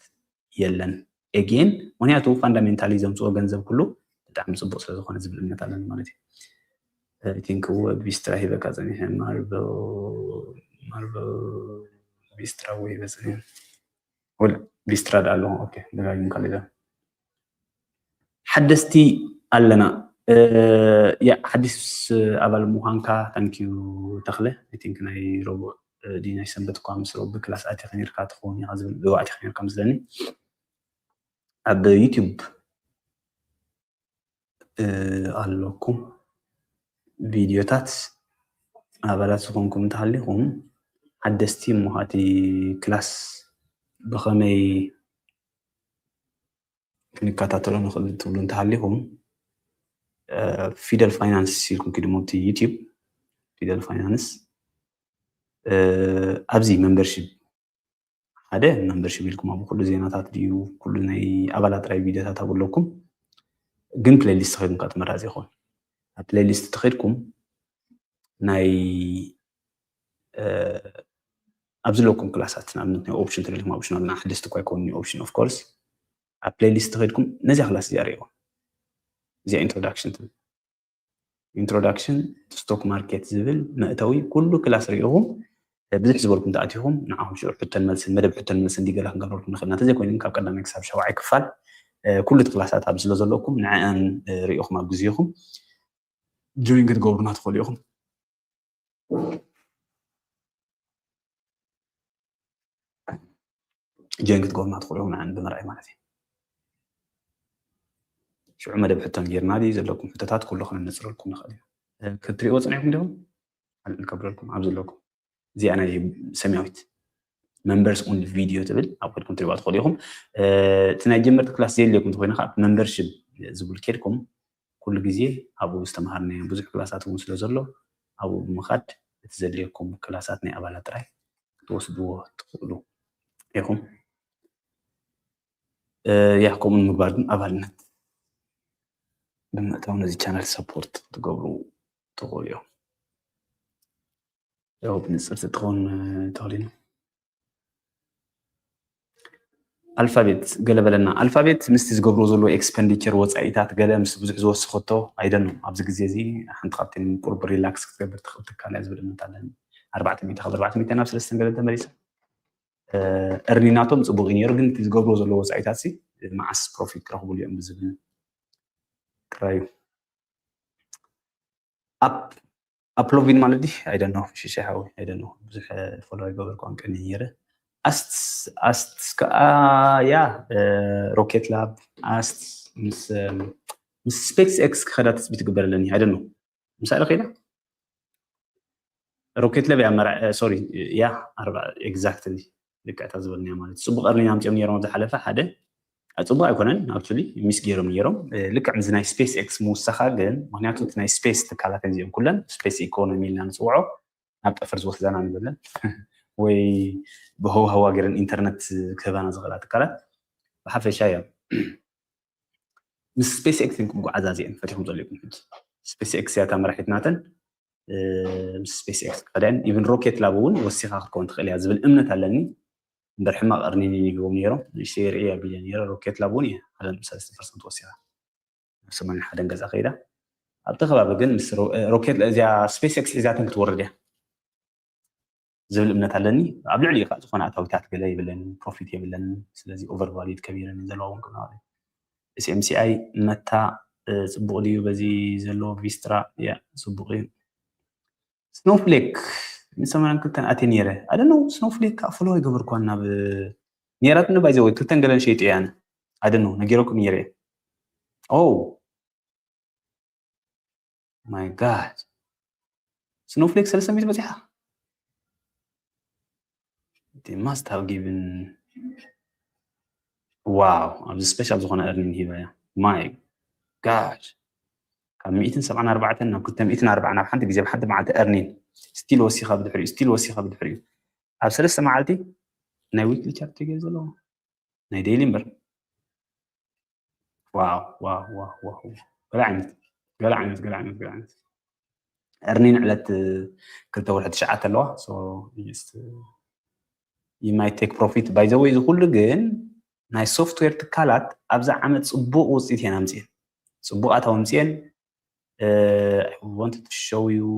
የለን again ምክንያቱ fundamentally ዘምፅኦ ገንዘብ ኩሉ ብጣዕሚ ፅቡቅ ስለ ዝኾነ ዝብል እምነት ኣለኒ ማለት እዩ I think Vistra ሂበካ ፀኒሐ Marvel Marvel Vistra ወይ ሂበ ፀኒሐ Vistra ዳ ኣለኹ ደጋጊምካ ሌላ ሓደስቲ ኣለና ያ ሓዲስ ኣባል ምዃንካ thank you ተኽለ I think ናይ ረቡዕ ድዩ ናይ ሰንበት እኳ ምስ ረቢ ክላስ ኣቲኻ ነይርካ ትኸውን ኢኻ ዝብል እዋ ኣቲኻ ነይርካ ምስለኒ ኣብ ዩቲዩብ ኣለኩም ቪድዮታት ኣባላት ዝኾንኩም እንተሃሊኹም ሓደስቲ እሞ እቲ ክላስ ብኸመይ ክንከታተሎ ንኽእል ትብሉ እንተሃሊኹም ፊደል ፋይናንስ ኢልኩም ኪድሞ እቲ ዩቲዩብ ፊደል ፋይናንስ ኣብዚ membership ሓደ membership ኢልኩም ኣብ ኩሉ ዜናታት ድዩ ኩሉ ናይ ኣባላት ጥራይ ቪድዮታት ኣብ ኣለኩም ግን playlist ተኸይድኩም ከዓ ተመራፂ ይኸውን ኣብ playlist ተኸይድኩም ናይ ኣብ ዘለኩም ክላሳት ንኣብነት ናይ option ተደሊኩም optional ና ሓደስቲ እኳ ይከውን option of course ኣብ playlist ተኸይድኩም ነዚያ ክላስ እዚኣ ሪእዋ እዚኣ introduction ትብል introduction to stock market ዝብል መእተዊ ኩሉ ክላስ ሪኢኹም ብዙሕ ዝበልኩም ተኣቲኹም ንዓኹም ሽዑ ሕቶን መልስን መደብ ሕቶን መልስን ዲገላ ክንገብረልኩም ንኽእል ኢና እንተዘይኮይኑ ካብ ቀዳማይ ክሳብ ሻውዓይ ክፋል ኩሉ እቲ ክላሳት ኣብ ስለ ዘለኩም ንዕአን ሪኢኹም ኣብ ግዜኹም join ክትገብሩና ትኽእሉ ኢኹም join ክትገብሩና ትኽእሉ ኢኹም ንዓን ብምርኣይ ማለት እዩ ሽዑ መደብ ሕቶን ጌርና ድዩ ዘለኩም ሕቶታት ኩሉ ክነነፅረልኩም ንኽእል ኢና ክትሪእዎ ፀኒሕኩም ዲኹም ንከብረልኩም ኣብ ዘለኩም እዚኣ ናይ ሰማያዊት members only video ትብል ኣብ ከድኩም ትሪእዋ ትኽእሉ ኢኹም እቲ ናይ ጀመርቲ ክላስ ዘየድልየኩም እንተኮይኑ ከዓ membership ዝብል ኬድኩም ኩሉ ግዜ ኣብኡ ዝተምሃርናዮ ብዙሕ ክላሳት እውን ስለ ዘሎ ኣብኡ ብምኻድ እቲ ዘድልየኩም ክላሳት ናይ ኣባላት ጥራይ ክትወስድዎ ትኽእሉ ኢኹም ያ ከምኡ ንምግባር ግን ኣባልነት ብምእታው ነዚ ቻናል support ክትገብሩ ትኽእሉ እዮም ያው ብንፅር ትኸውን ተኽሊና ኣልፋቤት ገለ በለና። ኣልፋቤት ምስቲ ዝገብሮ ዘሎ ኤክስፐንዲቸር፣ ወፃኢታት፣ ገለ ምስ ብዙሕ ዝወሰኸቶ ኣይደኖም። ኣብዚ ግዜ እዚ ሓንቲ ካብተን ቁርብ ሪላክስ ክትገብር ትኽእል ትካል እያ ዝብል እምነት ኣለኒ። ኣርባዕተ ሚእቲ ካብ ኣርባዕተ ሚእቲ ናብ ሰለስተ ገለ ተመሊሳ። እርኒናቶም ፅቡቅ እዩ ነይሩ፣ ግን እቲ ዝገብሮ ዘሎ ወፃኢታት ሲ መዓስ ፕሮፊት ክረኽብሉ እዮም ብዝብል ጥራይ እዩ። ኣፕ ኣፕሎቪን ማለት ዲ ኣይደኖ ሽሻ ሓዊ ኣይደኖ ብዙሕ ፎሎ ይገበርኳን ቀኒ ነይረ። ኣስት ኣስት ከዓ ያ ሮኬት ላብ ኣስት ምስ ምስ ስፔስ ኤክስ ክኸዳ ትፅቢት ትግበር ኣለኒ። ኣይደኖ ምሳሌ ከይዳ ሮኬት ለብ ያመራ ሶሪ ያ ኣርባ ኤግዛክትሊ ልክዕታ ዝበልናያ ማለት እዩ። ፅቡቅ እርኒን ኣምፅኦም ነይሮም ኣብ ዝሓለፈ ሓደ አ፣ ፅቡቅ ኣይኮነን። ኣክቹሊ ሚስ ገይሮም ነይሮም። እ፣ ልክዕ ምስዚ ናይ ስፔስ ኤክስ ምውሳኻ ግን፣ ምክንያቱ እቲ ናይ ስፔስ ትካላት እዚኦም ኩለን ስፔስ ኢኮኖሚ ኢልና ንፅውዖ፣ ናብ ጠፈር ዝወስዳና ንብለን ወይ ብህዋህዋ ገይረን ኢንተርነት ክህባና ዝኽእላ ትካላት ብሓፈሻ እዮም። ምስ ስፔስ ኤክስ ክጓዓዛ እዚአን ፈቲኹም ዘሎ ይኹን ሕጂ። ስፔስ ኤክስ እያ እታ መራሒት ናተን። እ፣ ምስ ስፔስ ኤክስ ክኸዳን ኢቭን ሮኬት ላብ እውን ወሲኻ ክትከውን ትኽእል እያ ዝብል እምነት ኣለኒ። እምበር ሕማቕ እርኒን ይህቦም ነይሮም። ንእሽተይ ርእየ ኣቢለ ነይረ። ሮኬት ላብ እውን እየ ሓደ ነጥቢ ሰለስተ ፐርሰንት ወሲኻ። ናብ ሰማንያ ሓደን ገዛ ከይዳ። ኣብቲ ከባቢ ግን ምስ ሮ-፣ እ፣ ሮኬት እዚኣ ስፔስ ኤክስ ሒዛተን ክትወርድ እያ ዝብል እምነት ኣለኒ። ኣብ ልዕሊኡ ከዓ ዝኾነ ኣታዊታት ገለ የብለንን፣ ፕሮፊት የብለንን። ስለዚ ኦቨር ቫሉድ ከቢረን እየን ዘለዋ እውን ክብላ ማለት እዩ። ኤስ ኤም ሲ ኣይ መታ፣ እ፣ ፅቡቅ ድዩ በዚ ዘሎ ቪስትራ? ያ፣ ፅቡቅ እዩ። ስኖፍሌክ ምስ ሰማንያን ክልተን ኣትየ ነይረ። ኣደነው ስኖፍሌክ ከዓ ፎሎ ኣይገበርኳን ናብ ነይራትኒ ባይ ዘ ወይ ክልተን ገለን ሸይጡ እየ ኣነ። ኣደነው ነጊረኩም ነይረ እየ። ኦ ማይ ጋድ፣ ስኖፍሌክ ሰለስተ ሚእቲ በፂሓ። They must have given ዋው፣ ኣብዚ ስፔሻል ዝኾነ እርኒን ሂባ እያ። ማይ ጋድ፣ ካብ ሚእትን ሰብዓን ኣርባዕተን ናብ ክልተ ሚእትን ኣርባዓን ኣብ ሓንቲ ግዜ ብሓንቲ መዓልቲ እርኒን ስቲል ወሲኻ ብድሕሪኡ፣ ስቲል ወሲኻ ብድሕሪኡ ኣብ ሰለስተ መዓልቲ ናይ ዊክሊ ቻርት ገይሩ ዘለዎ ናይ ዴይሊ እምበር። ዋው ዋው ዋው ዋው፣ ገለ ዓይነት፣ ገለ ዓይነት፣ ገለ ዓይነት፣ ገለ ዓይነት። እርኒን ዕለት ክልተ ወርሒ ትሽዓተ ኣለዋ። So you just, you might take profit። By the way፣ እዚ ኩሉ ግን ናይ ሶፍትዌር ትካላት ኣብዛ ዓመት ፅቡቅ ውፅኢት እየን ኣምፅኤን፣ ፅቡቅ ኣታዊ ኣምፅኤን። Uh, I wanted to show you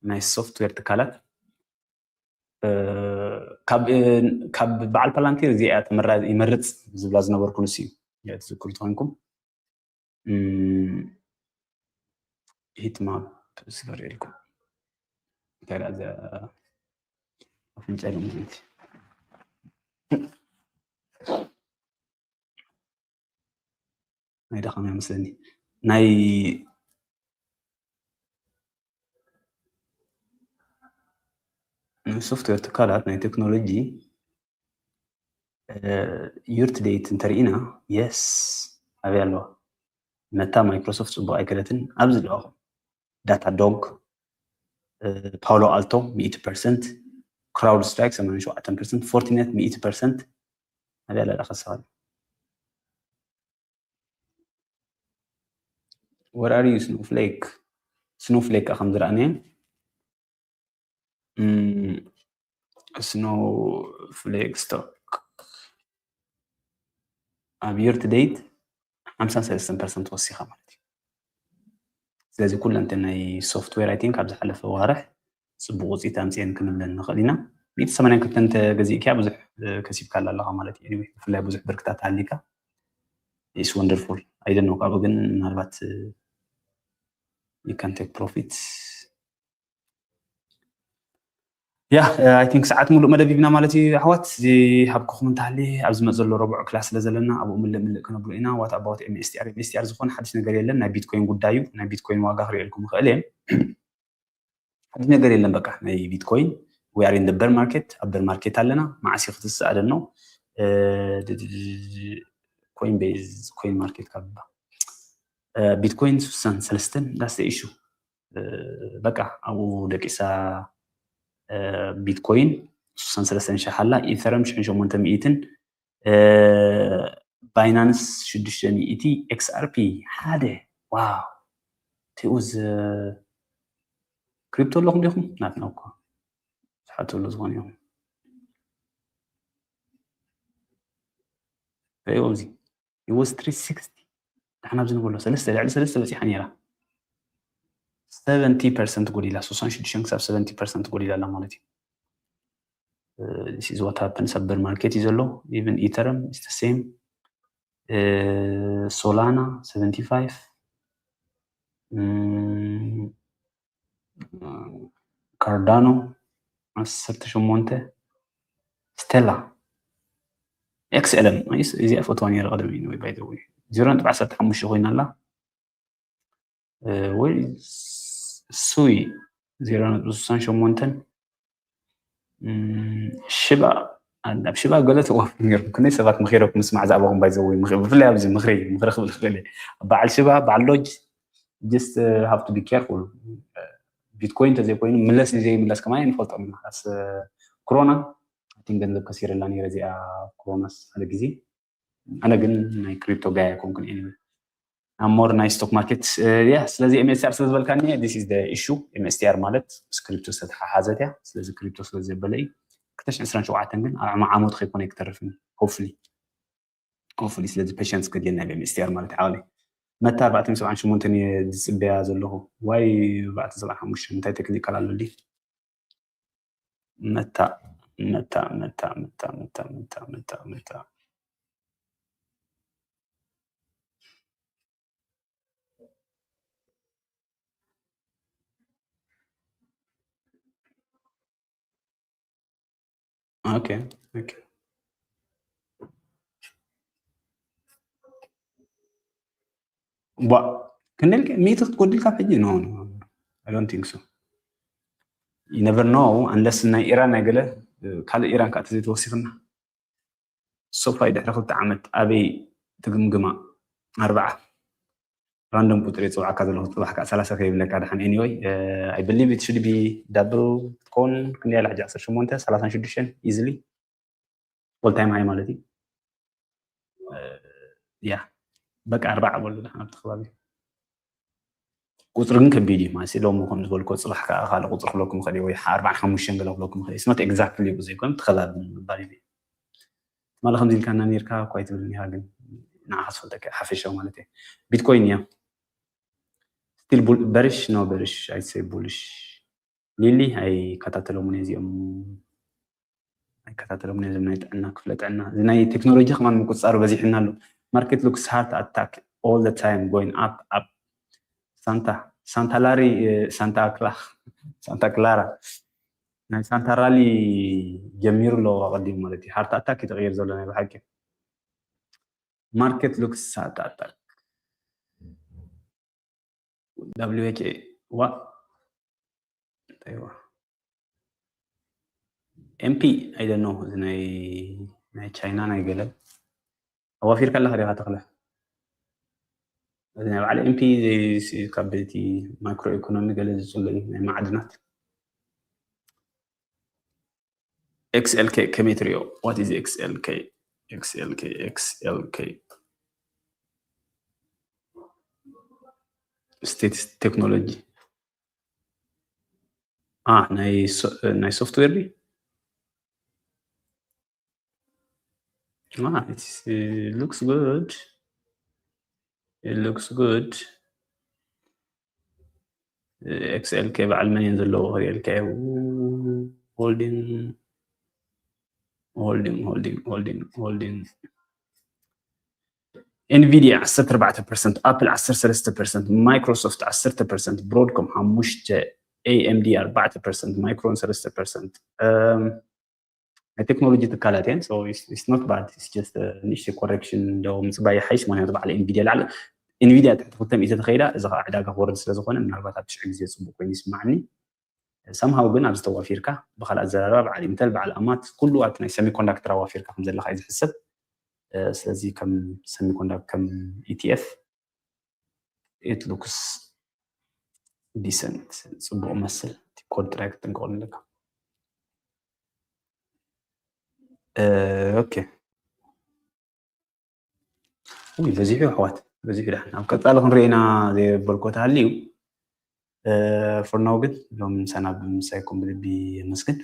ናይ ሶፍትዌር ትካላት። እ፣ ካብ፣ እ፣ ካብ በዓል ፓላንቲር እዚኣ እያ ተመራ-፣ ይመርፅ ዝብላ ዝነበርኩ ንሱ እዩ። እያ ትዝክሩ ተኾንኩም። እም፣ ሂት ማፕ ስበር ኢልኩም። እንታይ ደኣ እዚኣ ኣፍንጫ ኢሎም ማለት እዩ። ናይ ደኸመ ይመስለኒ። ናይ ናይ ሶፍትዌር ትካላት ናይ ቴክኖሎጂ፣ እ፣ ዩር ቱ ዴት እንተርኢና፣ የስ፣ ኣበይ ኣለዋ? መታ ማይክሮሶፍት ጽቡቕ ኣይከደትን። ኣብዚ ኣለዋ። ዳታ ዶግ፣ እ፣ ፓሎ ኣልቶ ሚእቲ ፐርሰንት፣ ክራውድ ስትራይክ ሰማንያን ሸውዓተን ፐርሰንት፣ ፎርቲኔት ሚእቲ ፐርሰንት። ኣበይ ኣላ ደኣ ከሳኻል? Where are you, ስኖፍሌክ? ስኖፍሌክ ከም ዝረኣናዮ። እም፣ ስኖፍሌክ ስቶክ ኣብ ዩር ቱ ዴት ሓምሳን ሰለስተን ፐርሰንት ወሲኻ ማለት እዩ። ስለዚ ኩለን እተን ናይ ሶፍትዌር፣ ኣይ ቲንክ፣ ኣብ ዝሓለፈ ዋርሕ ጽቡቕ ውጽኢት ኣምጽኤን ክንብለን ንኽእል ኢና። ሚእቲ ሰማንያን ክልተን ተገዚእክያ ብዙሕ፣ እ፣ ከሲብካላ ኣለኻ ማለት እዩ። ኤኒዌይ፣ ብፍላይ ብዙሕ ብርክታት ተሃሊካ፣ it's wonderful። I don't know፣ ካብኡ ግን ምናልባት፣ እ፣ you can take profit። ያ፣ እ፣ I think ሰዓት ሙሉእ መደብ ሂብና ማለት እዩ ኣሕዋት። እዚ ሃብክኹም እንተሃልየ ኣብ ዝመጽእ ዘሎ ረቡዕ ክላስ ስለ ዘለና ኣብኡ ምልእ ምልእ ክነብሎ ኢና። What about ኤም ኤስ ቲ ኣር? ኤም ኤስ ቲ ኣር ዝኾነ ሓድሽ ነገር የለን። ናይ ቢትኮይን ጉዳይ እዩ። ናይ ቢትኮይን ዋጋ ክርእየልኩም ይኽእል እየ። ሓድሽ ነገር የለን። በቃ ናይ ቢትኮይን፣ we are in the bear market፣ ኣብ bear market ኣለና። መዓስ እዩ ክትስእ? I don't know። እ፣ ድ-፣ ድ-፣ ድ-፣ ኮይን ቤዝ፣ ኮይን ማርኬት ካብ፣ እ፣ ቢትኮይን ስሳን ሰለስተን፣ that's the issue። እ፣ በቃ ኣብኡ ደቂሳ፣ እ፣ ቢትኮይን ስሳን ሰለስተን ሸሕ ኣላ፣ ኢተረም ሽሕን ሸሞንተ ሚእትን፣ እ፣ ባይናንስ ሽዱሽተ ሚእቲ፣ ኤክስ ኣር ፒ ሓደ። ዋው፣ ትኡዝ ክሪፕቶ ኣለኹም ዲኹም? ናትና እኮ ዝሓተሉ ዝኾነ እዮም። ርእይዎ፣ እዚ it was three sixty፣ ንሕና ኣብዚ ንበሎ ሰለስተ፣ ልዕሊ ሰለስተ በፂሓ ነይራ። ሰቨንቲ ፐርሰንት ጎዲላ፣ ስሳን ሽዱሽተን ክሳብ ሰቨንቲ ፐርሰንት ጎዲላ ኣላ ማለት እዩ። This is what happened። ሰበር ማርኬት እዩ ዘሎ። Even ኢተረም is the same። Solana seventy five፣ Cardano ዓሰርተ ሸሞንተ፣ Stellar፣ XLM እዚኣ ፈትዋ ነይረ ቀደም እዩ። By the way ዜሮ ነጥቢ ዓሰርተ ሓሙሽተ ኮይና ኣላ። ወይ ሱይ ዜሮ ነጥቢ ስሳን ሸሞንተን፣ ሽባ፣ ኣብ ሽባ ገለ ተዋፊ ነይርኩም። ክንደይ ሰባት ምኺረኩም ምስማዕ ዛዕባኹም? By the way፣ ብፍላይ ኣብዚ ምኽሪ ምኽሪ ክብል ክእል እየ። በዓል ሽባ፣ በዓል ሎጅ፣ just have to be careful። ቢትኮይን እንተዘይኮይኑ ምለስ ንዘይምለስ ከማን ንፈልጦም ኢና። ካስ ኮሮና፣ I think፣ ገንዘብ ከሲረላ ነይረ እዚኣ ኮሮናስ ሓደ ግዜ። ኣነ ግን ናይ ክሪፕቶ ጋይ ኣይኮንኩን። Anyway፣ I'm more ናይ ስቶክ ማርኬት። ያ፣ ስለዚ MSTR ስለ ዝበልካኒ፣ this is the issue። MSTR ማለት ምስ ክሪፕቶ ዝተተሓሓዘት እያ። ስለዚ ክሪፕቶ ስለ ዘበለ እዩ። ክልተ ሽሕን ዕስራን ሸውዓተን ግን ኣብ ዓመት ከይኮነ ኣይክተርፍን። Hopefully፣ hopefully። ስለዚ ፔሸንስ ከድልየና እዩ MSTR ማለት ዓቕሊ። መታ ኣርባዕተ ሚእቲ ሰብዓን ሸሞንተን እየ ዝፅበያ ዘለኹ። ዋይ ኣርባዕተ ሰብዓን ሓሙሽተ እንታይ ቴክኒካል ኣሎ ድዩ? መታ መታ መታ መታ መታ መታ መታ መታ ኦኬ፣ ኦኬ። ቧ፣ ክንደይ ኢልካ? ሚእቲ ክትጎድል ካብ ሕጂ? No, no, no. I don't think so. You never know, unless ናይ ኢራን ናይ ገለ፣ ካልእ ኢራን ከዓ ተዘይተወሲኽና። ሶፋይ ድሕሪ ክልተ ዓመት ኣበይ ትግምግማ? ኣርባዓ። ራንደም ቁፅሪ የፅውዓካ ዘለኹ፣ ፅባሕ ከዓ ሰላሳ ከይብለካ ድሓን። Anyway, I believe it should be double ክትከውን። ክንደይ ኣላ ሕጂ? ዓሰርተ ሸሞንተ፣ ሰላሳን ሽዱሽተን easily። All time high ማለት እዩ። ያ፣ በቃ ኣርባዓ በሉ ድሓን ኣብቲ ከባቢ። ቁፅሪ ግን ከቢድ እዩ ማለት እዩ። ሎሚ ከም ዝበልኮ፣ ፅባሕ ከዓ ካልእ ቁፅሪ ክብለኩም ይኽእል እዩ፣ ወይ ኣርባዓን ሓሙሽተን ገለ ክብለኩም ይኽእል እዩ። It's not exactly ብዘይኮነ፣ እቲ ከባቢ ምባል እዩ። ትማሊ ከምዚ ኢልካና ነይርካ እኳ ኣይትብልን ኢኻ፣ ግን ንዓኻ ዝፈልጠካ ሓፈሻዊ ማለት እዩ። ቢትኮይን እያ። Still bearish? No, bearish፣ I'd say bullish። ሊሊ፣ ኣይከታተሎምን እየ እዚኦም፣ ኣይከታተሎምን እየ እዞም ናይ ጥዕና፣ ክፍለ ጥዕና። እዚ ናይ ቴክኖሎጂ ከማን ምቁፅፃሩ በዚሕና ኣሎ። Market looks heart attack all the time, going up, up። ሳንታ፣ ሳንታ ላሪ፣ ሳንታ ክላ-፣ ሳንታ ክላራ፣ ናይ ሳንታ ራሊ ጀሚሩ ኣሎ ኣቐዲሙ ማለት እዩ። ሃርት ኣታክ እዩ ተቐይር ዘሎ ናይ ብሓቂ። Market looks heart attack። W H A፣ ዋ፣ እንታይ ዋ? M P፣ I don't know፣ እዚ ናይ፣ ናይ ቻይና ናይ ገለ። ኣዋፊርካ ኣለኻ ዲኻ ተኽለ? እዚ ናይ በዓል M P ካብ እቲ ማክሮ ኢኮኖሚ ገለ ዝጽሎ እዩ፣ ናይ ማዕድናት። X L K ከመይ ትሪኦ? What is X L K? X L K፣ X L K። ስቴትስ ቴክኖሎጂ። አ፣ ናይ ሶ-፣ ናይ ሶፍትዌር ድዩ? Ah, it's, it looks good. It looks good. X L K በዓል መን እዮም ዘለዎ ክሪኤልካ እየ። Holding፣ holding፣ holding፣ holding፣ holding። ኤንቪዲያ ዓሰርተ ኣርባዕተ ፐርሰንት፣ ኣፕል ዓሰርተ ሰለስተ ፐርሰንት፣ ማይክሮሶፍት ዓሰርተ ፐርሰንት፣ ብሮድኮም ሓሙሽተ፣ A M D ኣርባዕተ ፐርሰንት፣ ማይክሮን ሰለስተ ፐርሰንት። እም፣ ናይ ቴክኖሎጂ ትካላት እየን። So it's, it's not bad. It's just a ንእሽተይ ኮሬክሽን ዶ ምፅባይ ይሓይሽ፣ ምክንያቱ በዓል ኤንቪዲያ ላዕሊ፣ ኤንቪዲያ ትሕቲ ክልተ ሚእቲ ተኸይዳ፣ እዚ ከዓ ዕዳጋ ክወርድ ስለ ዝኾነ፣ ምናልባት ኣብ ትሽዒ ግዜ ፅቡቅ ኮይኑ ይስማዓኒ። Somehow ግን ኣብዚ ተዋፊርካ፣ ብካልእ ኣዘራርባ በዓል ኢንተል፣ በዓል ኣማት፣ ኩሉ ኣብቲ ናይ ሰሚኮንዳክተር ኣዋፊርካ ከም ዘለካ እዩ ዝሕሰብ። እ፣ ስለዚ ከም ሰሚኮንዳክተር፣ ከም E T F፣ it looks decent፣ ፅቡቅ መስል። እቲ ኮድ ጥራይ ክትጥንቀቀሉ ኣለካ። እ፣ ኦኬ። ውይ፣ በዚሑ ኣሕዋት፣ በዚሑ። ዳሕና ኣብ ቀፃሊ ክንሪኦ ኢና፣ ዘይበልኮ ተሃልዩ። እ፣ for now ግን ሎም ምሳና ብምሳይኩም ብልቢ የመስግን።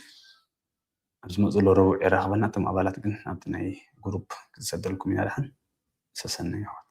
ኣብ ዝመፅእ ዘሎ ረቡዕ የራኽበና። እቶም ኣባላት ግን ኣብቲ ናይ ግሩፕ ክትሰደልኩም ኢና። ደሓን ሰሰነ ይኹን።